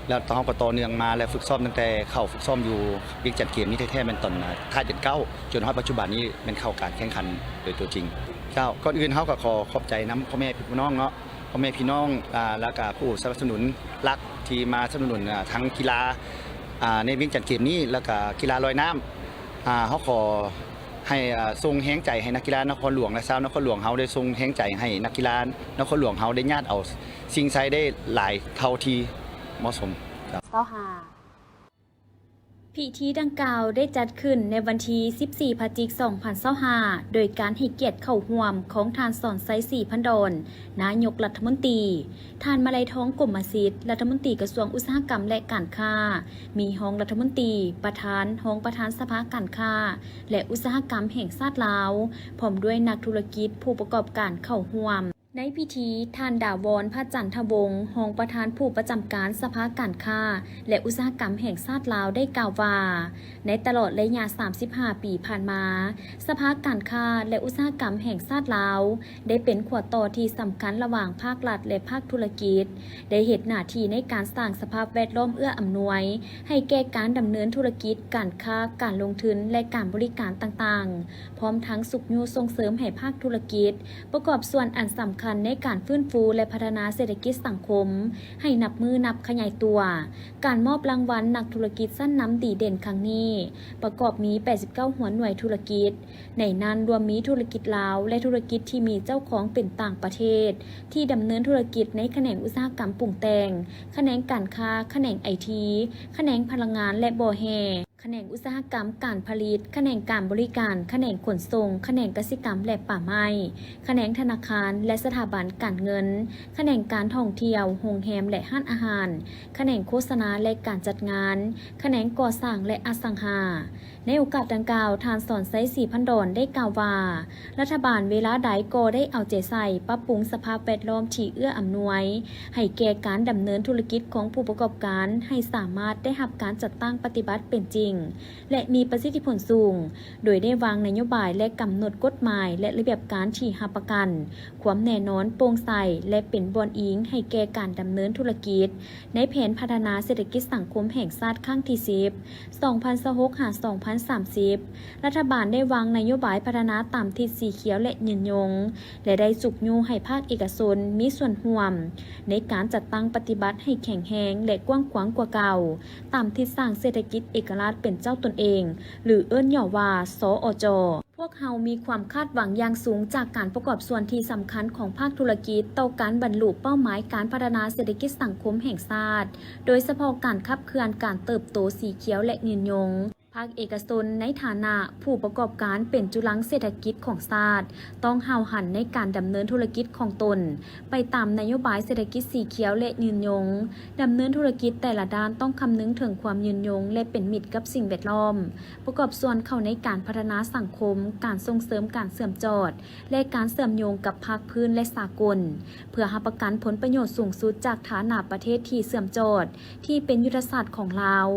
ແລ້ວເຮົາກໍຕໍ່ເນື່ອງມາ ແລະ ຝຶກຊ້ອມຕັ້ງແຕ່ເຂົ້າຝຶກຊ້ອມຢູ່ວຽງຈັນເກມນີ້ແທ້ໆ ແມ່ນຕອນ ອາ ທ້າຍເດືອນເກົ້າ ຈົນຮອດປັດຈຸບັນນີ້ແມ່ນເຂົ້າການແຂ່ງຂັນໂດຍຕົວຈິງ. ເຈົ້າ ກ່ອນອື່ນເຮົາກໍຂໍຂອບໃຈນຳພໍ່ແມ່ພີ່ນ້ອງເນາະ ພໍ່ແມ່ພີ່ນ້ອງ ອາ ແລ້ວກະຜູ້ສະໜັບສະໜູນຫຼັກ ທີ່ມາສະໜັບສະໜູນ ອ່າ ທັງກິລາ ອ່າ ໃນວຽງຈັນເກມນີ້ ແລ້ວກະກິລາລອຍນ້ຳ ອ່າ ເຮົາຂໍໃຫ້ ອ່າ ສົ່ງແຮງໃຈໃຫ້ນັກກິລານະຄອນຫຼວງ ແລະ ຊາວນະຄອນຫຼວງເຮົາໄດ້ສົ່ງແຮງໃຈໃຫ້ນັກກິລານະຄອນຫຼວງເຮົາໄດ້ຍາດເອົາຊິງໄຊໄດ້ຫຼາຍເທົ່າທີ່ເໝາະສົມ. ຊາວຫ້າ ພິທີດັ່ງກ່າວໄດ້ຈັດຂຶ້ນໃນວັນທີສິບສີ່ ພະຈິກ ສອງພັນຊາວຫ້າ ໂດຍການໃຫ້ກຽດເຂົ້າຮ່ວມຂອງທ່ານ ສອນໄຊ ສີພັນດອນ ນາຍົກລັດຖະມົນຕີ, ທ່ານ ມາໄລທອງ ກົມມະສິດ ລັດຖະມົນຕີກະຊວງອຸດສາຫະກຳ ແລະ ການຄ້າ, ມີຮອງລັດຖະມົນຕີ, ປະທານ, ຮອງປະທານສະພາການຄ້າ ແລະ ອຸດສາຫະກຳແຫ່ງຊາດລາວ, ພ້ອມດ້ວຍນັກທຸລະກິດ, ຜູ້ປະກອບການເຂົ້າຮ່ວມ. ໃນພິທີ, ທ່ານ ດາວອນ ພະຈັນທະວົງ ຮອງປະທານຜູ້ປະຈຳການສະພາການຄ້າ ແລະ ອຸດສາຫະກຳແຫ່ງຊາດລາວ ໄດ້ກ່າວວ່າ, ໃນຕະຫຼອດໄລຍະສາມສິບຫ້າປີຜ່ານມາ, ສະພາການຄ້າ ແລະ ອຸດສາຫະກຳແຫ່ງຊາດລາວ ໄດ້ເປັນຂົວຕໍ່ທີ່ສຳຄັນລະຫວ່າງພາກລັດ ແລະ ພາກທຸລະກິດ, ໄດ້ເຮັດໜ້າທີ່ໃນການສ້າງສະພາບແວດລ້ອມເອື້ອອຳນວຍໃຫ້ແກ່ການດຳເນີນທຸລະກິດ, ການຄ້າ, ການລົງທຶນ ແລະ ການບໍລິການຕ່າງໆ, ພ້ອມທັງຊຸກຍູ້ສົ່ງເສີມໃຫ້ພາກທຸລະກິດປະກອບສ່ວນອັນສຳຄັນໃນການຟື້ນຟູ ແລະ ພັດທະນາເສດຖະກິດສັງຄົມໃຫ້ນັບມື້ນັບຂະຫຍາຍຕົວ. ການມອບລາງວັນນັກທຸລະກິດຊັ້ນນຳດີເດັ່ນຄັ້ງນີ້ ປະກອບມີແປດສິບເກົ້າຫົວໜ່ວຍທຸລະກິດ, ໃນນັ້ນລວມມີທຸລະກິດລາວ ແລະ ທຸລະກິດທີ່ມີເຈົ້າຂອງເປັນຕ່າງປະເທດ ທີ່ດຳເນີນທຸລະກິດໃນຂະແໜງອຸດສາຫະກຳປຸງແຕ່ງ, ຂະແໜງການຄ້າ, ຂະແໜງໄອທີ, ຂະແໜງພະລັງງານ ແລະ ບໍ່ແຮ່, ຂະແໜງອຸດສາຫະກຳການຜະລິດ, ຂະແໜງການບໍລິການ, ຂະແໜງຂົນສົ່ງ, ຂະແໜງກະສິກຳ ແລະ ປ່າໄມ້, ຂະແໜງທະນາຄານ ແລະ ສະຖາບັນການເງິນ, ຂະແໜງການທ່ອງທ່ຽວ, ໂຮງແຮມ ແລະ ຮ້ານອາຫານ, ຂະແໜງໂຄສະນາ ແລະ ການຈັດງານ, ຂະແໜງກໍ່ສ້າງ ແລະ ອະສັງຫາ. ໃນໂອກາດດັ່ງກ່າວ, ທ່ານ ສອນໄຊ ສີພັນດອນ ໄດ້ກ່າວວ່າ, ລັດຖະບານເວລາໃດກໍໄດ້ເອົາໃຈໃສ່ປັບປຸງສະພາບແວດລ້ອມທີ່ເອື້ອອຳນວຍໃຫ້ແກ່ການດຳເນີນທຸລະກິດຂອງຜູ້ປະກອບການໃຫ້ສາມາດໄດ້ຮັບການຈັດຕັ້ງປະຕິບັດເປັນຈິງ ແລະ ມີປະສິດທິຜົນສູງ, ໂດຍໄດ້ວາງນະໂຍບາຍ ແລະ ກຳນົດກົດໝາຍ ແລະ ລະບຽບການທີ່ຮັບປະກັນຄວາມແນ່ນອນ, ໂປ່ງໃສ ແລະ ເປັນບ່ອນອີງໃຫ້ແກ່ການດຳເນີນທຸລະກິດ ໃນແຜນພັດທະນາເສດຖະກິດສັງຄົມແຫ່ງຊາດຄັ້ງທີສິບ ສອງພັນຊາວຫົກ ຫາ ສອງພັນສາມສິບ. ລັດຖະບານໄດ້ວາງນະໂຍບາຍພັດທະນາຕາມທິດສີຂຽວ ແລະ ຍືນຍົງ ແລະ ໄດ້ຊຸກຍູ້ໃຫ້ພາກເອກະຊົນມີສ່ວນຮ່ວມໃນການຈັດຕັ້ງປະຕິບັດໃຫ້ແຂງແຮງ ແລະ ກວ້າງຂວາງກວ່າເກົ່າ, ຕາມທິດສ້າງເສດຖະກິດເອກະລາດເປັນເຈົ້າຕົນເອງ ຫຼື ເອີ້ນຫຍໍ້ວ່າ ສອຈ. ພວກເຮົາມີຄວາມຄາດຫວັງຢ່າງສູງຈາກການປະກອບສ່ວນທີ່ສຳຄັນຂອງພາກທຸລະກິດຕໍ່ການບັນລຸເປົ້າໝາຍການພັດທະນາເສດຖະກິດສັງຄົມແຫ່ງຊາດ, ໂດຍສະເພາະການຂັບເຄື່ອນການເຕີບໂຕສີຂຽວ ແລະ ຍືນຍົງ. ພາກເອກະຊົນໃນຖານະຜູ້ປະກອບການເປັນຈຸລັງເສດຖະກິດຂອງຊາດ ຕ້ອງຫ້າວຫັນໃນການດຳເນີນທຸລະກິດຂອງຕົນໄປຕາມນະໂຍບາຍເສດຖະກິດສີຂຽວ ແລະ ຍືນຍົງ, ດຳເນີນທຸລະກິດແຕ່ລະດ້ານຕ້ອງຄຳນຶງເຖິງຄວາມຍືນຍົງ ແລະ ເປັນມິດກັບສິ່ງແວດລ້ອມ, ປະກອບສ່ວນເຂົ້າໃນການພັດທະນາສັງຄົມ, ການສົ່ງເສີມການເຊື່ອມຈອດ ແລະ ການເຊື່ອມໂຍງກັບພາກພື້ນ ແລະ ສາກົນ, ເພື່ອຮັບປະກັນຜົນປະໂຫຍດສູງສຸດຈາກຖານະປະເທດທີ່ເຊື່ອມຈອດ ທີ່ເປັນຍຸດທະສາດຂອງລາວ.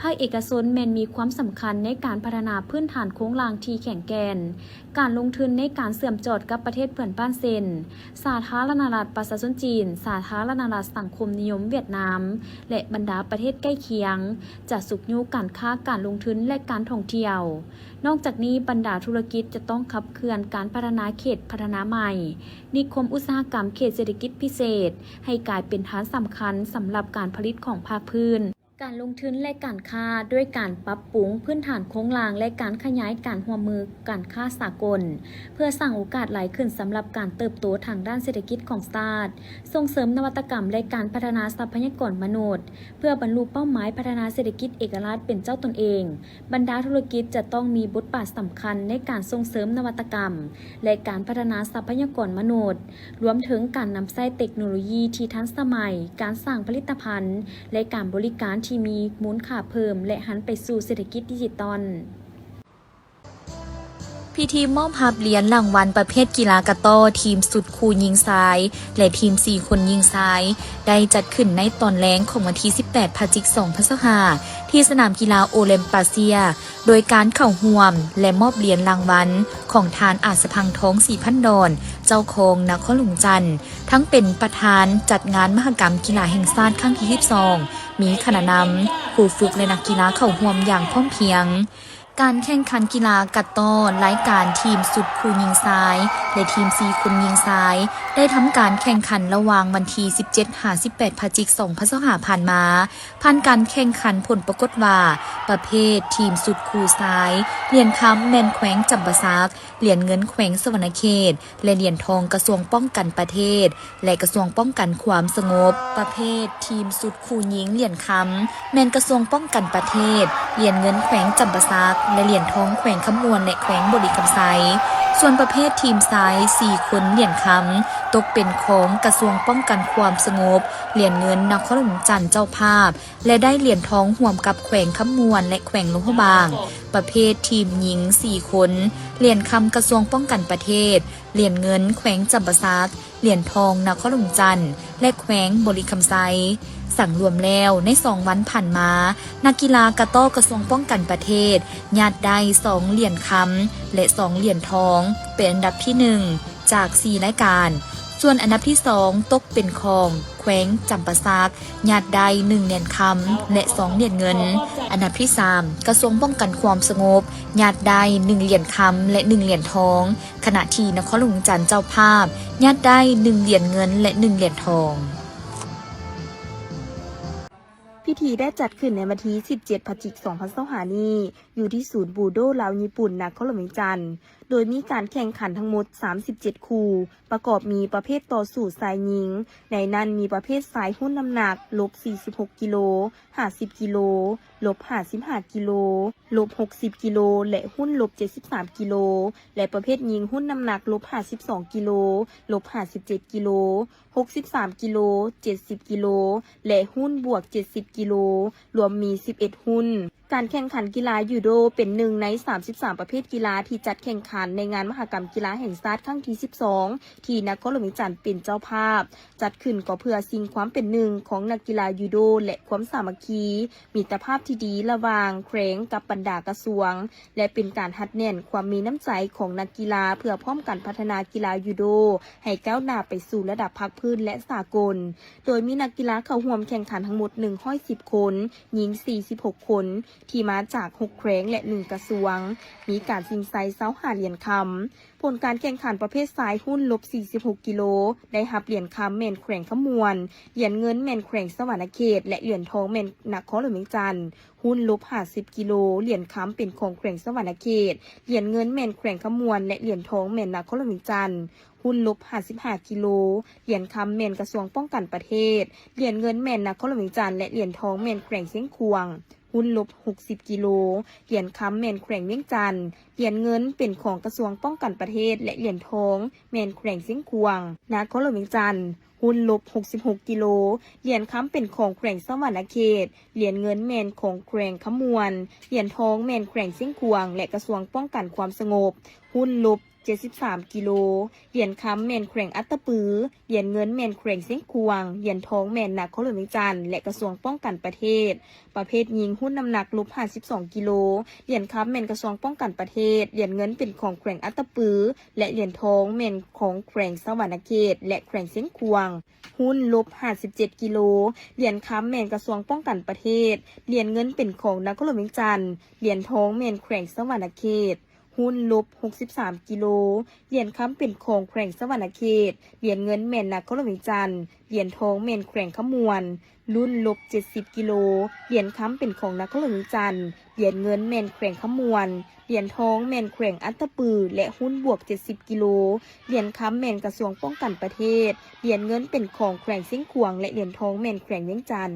ພາກເອກະຊົນແມ່ນມີຄວາມສຳຄັນໃນການພັດທະນາພື້ນຖານໂຄງລ່າງທີ່ແຂງແກ່ນ, ການລົງທຶນໃນການເຊື່ອມຈອດກັບປະເທດເພື່ອນບ້ານເຊັ່ນ ສາທາລະນະລັດປະຊາຊົນຈີນ, ສາທາລະນະລັດສັງຄົມນິຍົມຫວຽດນາມ ແລະ ບັນດາປະເທດໃກ້ຄຽງ, ຈະຊຸກຍູ້ການຄ້າ, ການລົງທຶນ ແລະ ການທ່ອງທ່ຽວ. ນອກຈາກນີ້, ບັນດາທຸລະກິດຈະຕ້ອງຂັບເຄື່ອນການພັດທະນາເຂດພັດທະນາໃໝ່, ນິຄົມອຸດສາຫະກຳເຂດເສດຖະກິດພິເສດ ໃຫ້ກາຍເປັນຖານສຳຄັນສຳລັບການຜະລິດຂອງພາກພື້ນ, ການລົງທຶນ ແລະ ການຄ້າ ດ້ວຍການປັບປຸງພື້ນຖານໂຄງລ່າງ ແລະ ການຂະຫຍາຍການຮ່ວມມືການຄ້າສາກົນ ເພື່ອສ້າງໂອກາດຫຼາຍຂຶ້ນສຳລັບການເຕີບໂຕທາງດ້ານເສດຖະກິດຂອງຊາດ, ສົ່ງເສີມນະວັດຕະກຳ ແລະ ການພັດທະນາຊັບພະຍາກອນມະນຸດ ເພື່ອບັນລຸເປົ້າໝາຍພັດທະນາເສດຖະກິດເອກະລາດເປັນເຈົ້າຕົນເອງ. ບັນດາທຸລະກິດຈະຕ້ອງມີບົດບາດສຳຄັນໃນການສົ່ງເສີມນະວັດຕະກຳ ແລະ ການພັດທະນາຊັບພະຍາກອນມະນຸດ, ລວມເຖິງການນຳໃຊ້ເຕັກໂນໂລຢີທີ່ທັນສະໄໝ, ການສ້າງຜະລິດຕະພັນ ແລະ ການບໍລິການທີ່ມີມູນຄ່າເພີ່ມ ແລະ ຫັນໄປສູ່ເສດຖະກິດດິຈິຕອນ. ພິທີມອບຮັບຫຼຽນລາງວັນປະເພດກິລາກະຕໍ້ ທີມຊຸດຄູ່ຍິງຊາຍ ແລະ ທີມສີ່ຄົນຍິງຊາຍ ໄດ້ຈັດຂຶ້ນໃນຕອນແລງຂອງວັນທີສິບແປດ ພະຈິກ ສອງພັນຊາວຫ້າ ທີ່ສະໜາມກິລາໂອລິມປາເຊຍ ໂດຍການເຂົ້າຮ່ວມ ແລະ ມອບຫຼຽນລາງວັນຂອງທ່ານ ອາດສະພັງທອງ ສີພັນດອນ ເຈົ້າຄອງນະຄອນຫຼວງຈັນ ທັງເປັນປະທານຈັດງານມະຫະກຳກິລາແຫ່ງຊາດຄັ້ງທີສິບສອງ, ມີຄະນະນຳ, ຄູຝຶກ ແລະ ນັກກິລາເຂົ້າຮ່ວມຢ່າງພ້ອມພຽງ. ການແຂ່ງຂັນກິລາກະຕໍ້ລາຍການທີມຊຸດຄູ່ຍິງຊາຍ ແລະ ທີມສີ່ຄົນຍິງຊາຍ ໄດ້ທຳການແຂ່ງຂັນລະຫວ່າງວັນທີສິບເຈັດຫາສິບແປດພະຈິກສອງພັນຊາວຫ້າຜ່ານມາ. ຜ່ານການແຂ່ງຂັນ ຜົນປາກົດວ່າ ປະເພດທີມຊຸດຄູ່ຊາຍ ຫຼຽນຄຳແມ່ນແຂວງຈຳປາສັກ, ຫຼຽນເງິນແຂວງສະຫວັນນະເຂດ ແລະ ຫຼຽນທອງກະຊວງປ້ອງກັນປະເທດ ແລະ ກະຊວງປ້ອງກັນຄວາມສະຫງົບ. ປະເພດທີມຊຸດຄູ່ຍິງຫຼຽນຄຳ ແມ່ນກະຊວງປ້ອງກັນປະເທດ, ຫຼຽນເງິນແຂວງຈຳປາສັກ ແລະ ຫຼຽນທອງແຂວງຄຳມ່ວນ ແລະ ແຂວງບໍລິຄຳໄຊ. ສ່ວນປະເພດທີມຊາຍສີ່ຄົນຫຼຽນຄຳ ຕົກເປັນຂອງກະຊວງປ້ອງກັນຄວາມສະຫງົບ, ຫຼຽນເງິນນະຄອນຫຼວງວຽງຈັນເຈົ້າພາບ ແລະ ໄດ້ຫຼຽນທອງຮ່ວມກັບແຂວງຄຳມ່ວນ ແລະ ແຂວງຫຼວງພະບາງ. ປະເພດທີມຍິງສີ່ຄົນ ຫຼຽນຄຳກະຊວງປ້ອງກັນປະເທດ, ຫຼຽນເງິນແຂວງຈຳປາສັກ, ຫຼຽນທອງນະຄອນຫຼວງວຽງຈັນ ແລະ ແຂວງບໍລິຄຳໄຊ. ສັງລວມແລ້ວ ໃນສອງວັນຜ່ານມາ, ນັກກິລາກະຕໍ້ກະຊວງປ້ອງກັນປະເທດ ຍາດໄດ້ສອງຫຼຽນຄຳ ແລະ ສອງຫຼຽນທອງ ເປັນອັນດັບທີໜຶ່ງ ຈາກສີ່ລາຍການ. ສ່ວນອັນດັບທີສອງ ຕົກເປັນຂອງແຂວງຈຳປາສັກ ຍາດໄດ້ໜຶ່ງຫຼຽນຄຳ ແລະ ສອງຫຼຽນເງິນ. ອັນດັບທີສາມ ກະຊວງປ້ອງກັນຄວາມສະຫງົບ ຍາດໄດ້ໜຶ່ງຫຼຽນຄຳ ແລະ ໜຶ່ງຫຼຽນທອງ, ຂະນະທີ່ນະຄອນຫຼວງວຽງຈັນເຈົ້າພາບ ຍາດໄດ້ໜຶ່ງຫຼຽນເງິນ ແລະ ໜຶ່ງຫຼຽນທອງ. ພິທີໄດ້ຈັດຂຶ້ນໃນວັນທີສິບເຈັດພະຈິກສອງພັນຊາວຫ້ານີ້ ຢູ່ທີ່ສູນບູໂດລາວຍີ່ປຸ່ນ ນະຄອນຫຼວງວຽງຈັນ. ໂດຍມີການແຂ່ງຂັນທັງໝົດສາມສິບເຈັດຄູ່ ປະກອບມີປະເພດຕໍ່ສູ້ຊາຍຍິງ, ໃນນັ້ນມີປະເພດຊາຍຮຸ້ນນ້ຳໜັກລົບສີ່ສິບຫົກກິໂລ, ຫ້າສິບກິໂລ, ລົບຫ້າສິບຫ້າກິໂລ, ລົບຫົກສິບກິໂລ ແລະ ຮຸ້ນລົບເຈັດສິບສາມກິໂລ ແລະ ປະເພດຍິງຮຸ້ນນ້ຳໜັກລົບຫ້າສິບສອງກິໂລ, ລົບຫ້າສິບເຈັດກິໂລ, ຫົກສິບສາມກິໂລ, ເຈັດສິບກິໂລ ແລະ ຮຸ້ນບວກເຈັດສິບກິໂລ, ລວມມີສິບເອັດຮຸ້ນ. ການແຂ່ງຂັນກິລາຢູໂດເປັນໜຶ່ງໃນສາມສິບສາມປະເພດກິລາທີ່ຈັດແຂ່ງຂັນໃນງານມະຫະກຳກິລາແຫ່ງຊາດຄັ້ງທີສິບສອງ ທີ່ນະຄອນຫຼວງວຽງຈັນເປັນເຈົ້າພາບ. ຈັດຂຶ້ນກໍເພື່ອຊິງຄວາມເປັນໜຶ່ງຂອງນັກກິລາຢູໂດ ແລະ ຄວາມສາມັກຄີ ມິດຕະພາບທີ່ດີລະຫວ່າງແຂວງກັບບັນດາກະຊວງ ແລະ ເປັນການຮັດແໜ້ນຄວາມມີນ້ຳໃຈຂອງນັກກິລາ ເພື່ອພ້ອມກັນພັດທະນາກິລາຢູໂດໃຫ້ກ້າວໜ້າໄປສູ່ລະດັບພາກພື້ນ ແລະ ສາກົນ. ໂດຍມີນັກກິລາເຂົ້າຮ່ວມແຂ່ງຂັນທັງໝົດໜຶ່ງຮ້ອຍສິບຄົນ, ຍິງສີ່ສິບຫົກຄົນ ທີ່ມາຈາກຫົກແຂວງ ແລະ ໜຶ່ງກະຊວງ, ມີການຊິງໄຊຊາວຫ້າຫຼຽນຄຳ. ຜົນການແຂ່ງຂັນປະເພດຊາຍຮຸ້ນລົບສີ່ສິບຫົກກິໂລ ໄດ້ຮັບຫຼຽນຄຳແມ່ນແຂວງຄຳມ່ວນ, ຫຼຽນເງິນແມ່ນແຂວງສະຫວັນນະເຂດ ແລະ ຫຼຽນທອງແມ່ນນະຄອນຫຼວງວຽງຈັນ. ຮຸ້ນລົບຫ້າສິບກິໂລ, ຫຼຽນຄຳເປັນຂອງແຂວງສະຫວັນນະເຂດ, ຫຼຽນເງິນແມ່ນແຂວງຄຳມ່ວນ ແລະ ຫຼຽນທອງແມ່ນນະຄອນຫຼວງວຽງຈັນ. ຮຸ້ນລົບຫ້າສິບຫ້າກິໂລ, ຫຼຽນຄຳແມ່ນກະຊວງປ້ອງກັນປະເທດ, ຫຼຽນເງິນແມ່ນນະຄອນຫຼວງວຽງຈັນ ແລະ ຫຼຽນທອງແມ່ນແຂວງຊຽງຂວາງ. ຮຸ້ນລົບຫົກສິບກິໂລ, ຫຼຽນຄຳແມ່ນແຂວງວຽງຈັນ, ຫຼຽນເງິນເປັນຂອງກະຊວງປ້ອງກັນປະເທດ ແລະ ຫຼຽນທອງແມ່ນແຂວງຊຽງຂວາງ, ນະຄອນຫຼວງວຽງຈັນ. ຮຸ້ນລົບຫົກສິບຫົກກິໂລ, ຫຼຽນຄຳເປັນຂອງແຂວງສະຫວັນນະເຂດ, ຫຼຽນເງິນແມ່ນຂອງແຂວງຄຳມ່ວນ, ຫຼຽນທອງແມ່ນແຂວງຊຽງຂວາງ ແລະ ກະຊວງປ້ອງກັນຄວາມສະຫງົບ. ຮຸ້ນລົບເຈັດສິບສາມກິໂລ, ຫຼຽນຄຳແມ່ນແຂວງອັດຕະປື, ຫຼຽນເງິນແມ່ນແຂວງຊຽງຂວາງ, ຫຼຽນທອງແມ່ນນະຄອນຫຼວງວຽງຈັນ ແລະ ກະຊວງປ້ອງກັນປະເທດ. ປະເພດຍິງຮຸ້ນນ້ຳໜັກລົບຫ້າສິບສອງກິໂລ, ຫຼຽນຄຳແມ່ນກະຊວງປ້ອງກັນປະເທດ, ຫຼຽນເງິນເປັນຂອງແຂວງອັດຕະປື ແລະ ຫຼຽນທອງແມ່ນຂອງແຂວງສະຫວັນນະເຂດ ແລະ ແຂວງຊຽງຂວາງ. ຮຸ້ນລົບຫ້າສິບເຈັດກິໂລ, ຫຼຽນຄຳແມ່ນກະຊວງປ້ອງກັນປະເທດ, ຫຼຽນເງິນເປັນຂອງນະຄອນຫຼວງວຽງຈັນ, ຫຼຽນທອງແມ່ນແຂວງສະຫວັນນະເຂດ. ຮຸ້ນລົບຫົກສິບສາມກິໂລ, ຫຼຽນຄຳເປັນຂອງແຂວງສະຫວັນນະເຂດ, ຫຼຽນເງິນແມ່ນນະຄອນຫຼວງວຽງຈັນ, ຫຼຽນທອງແມ່ນແຂວງຄຳມ່ວນ. ລຸ້ນລົບເຈັດສິບກິໂລ, ຫຼຽນຄຳເປັນຂອງນະຄອນຫຼວງວຽງຈັນ, ຫຼຽນເງິນແມ່ນແຂວງຄຳມ່ວນ, ຫຼຽນທອງແມ່ນແຂວງອັດຕະປື ແລະ ຮຸ້ນບວກເຈັດສິບກິໂລ, ຫຼຽນຄຳແມ່ນກະຊວງປ້ອງກັນປະເທດ, ຫຼຽນເງິນເປັນຂອງແຂວງຊຽງຂວາງ ແລະ ຫຼຽນທອງແມ່ນແຂວງວຽງຈັນ.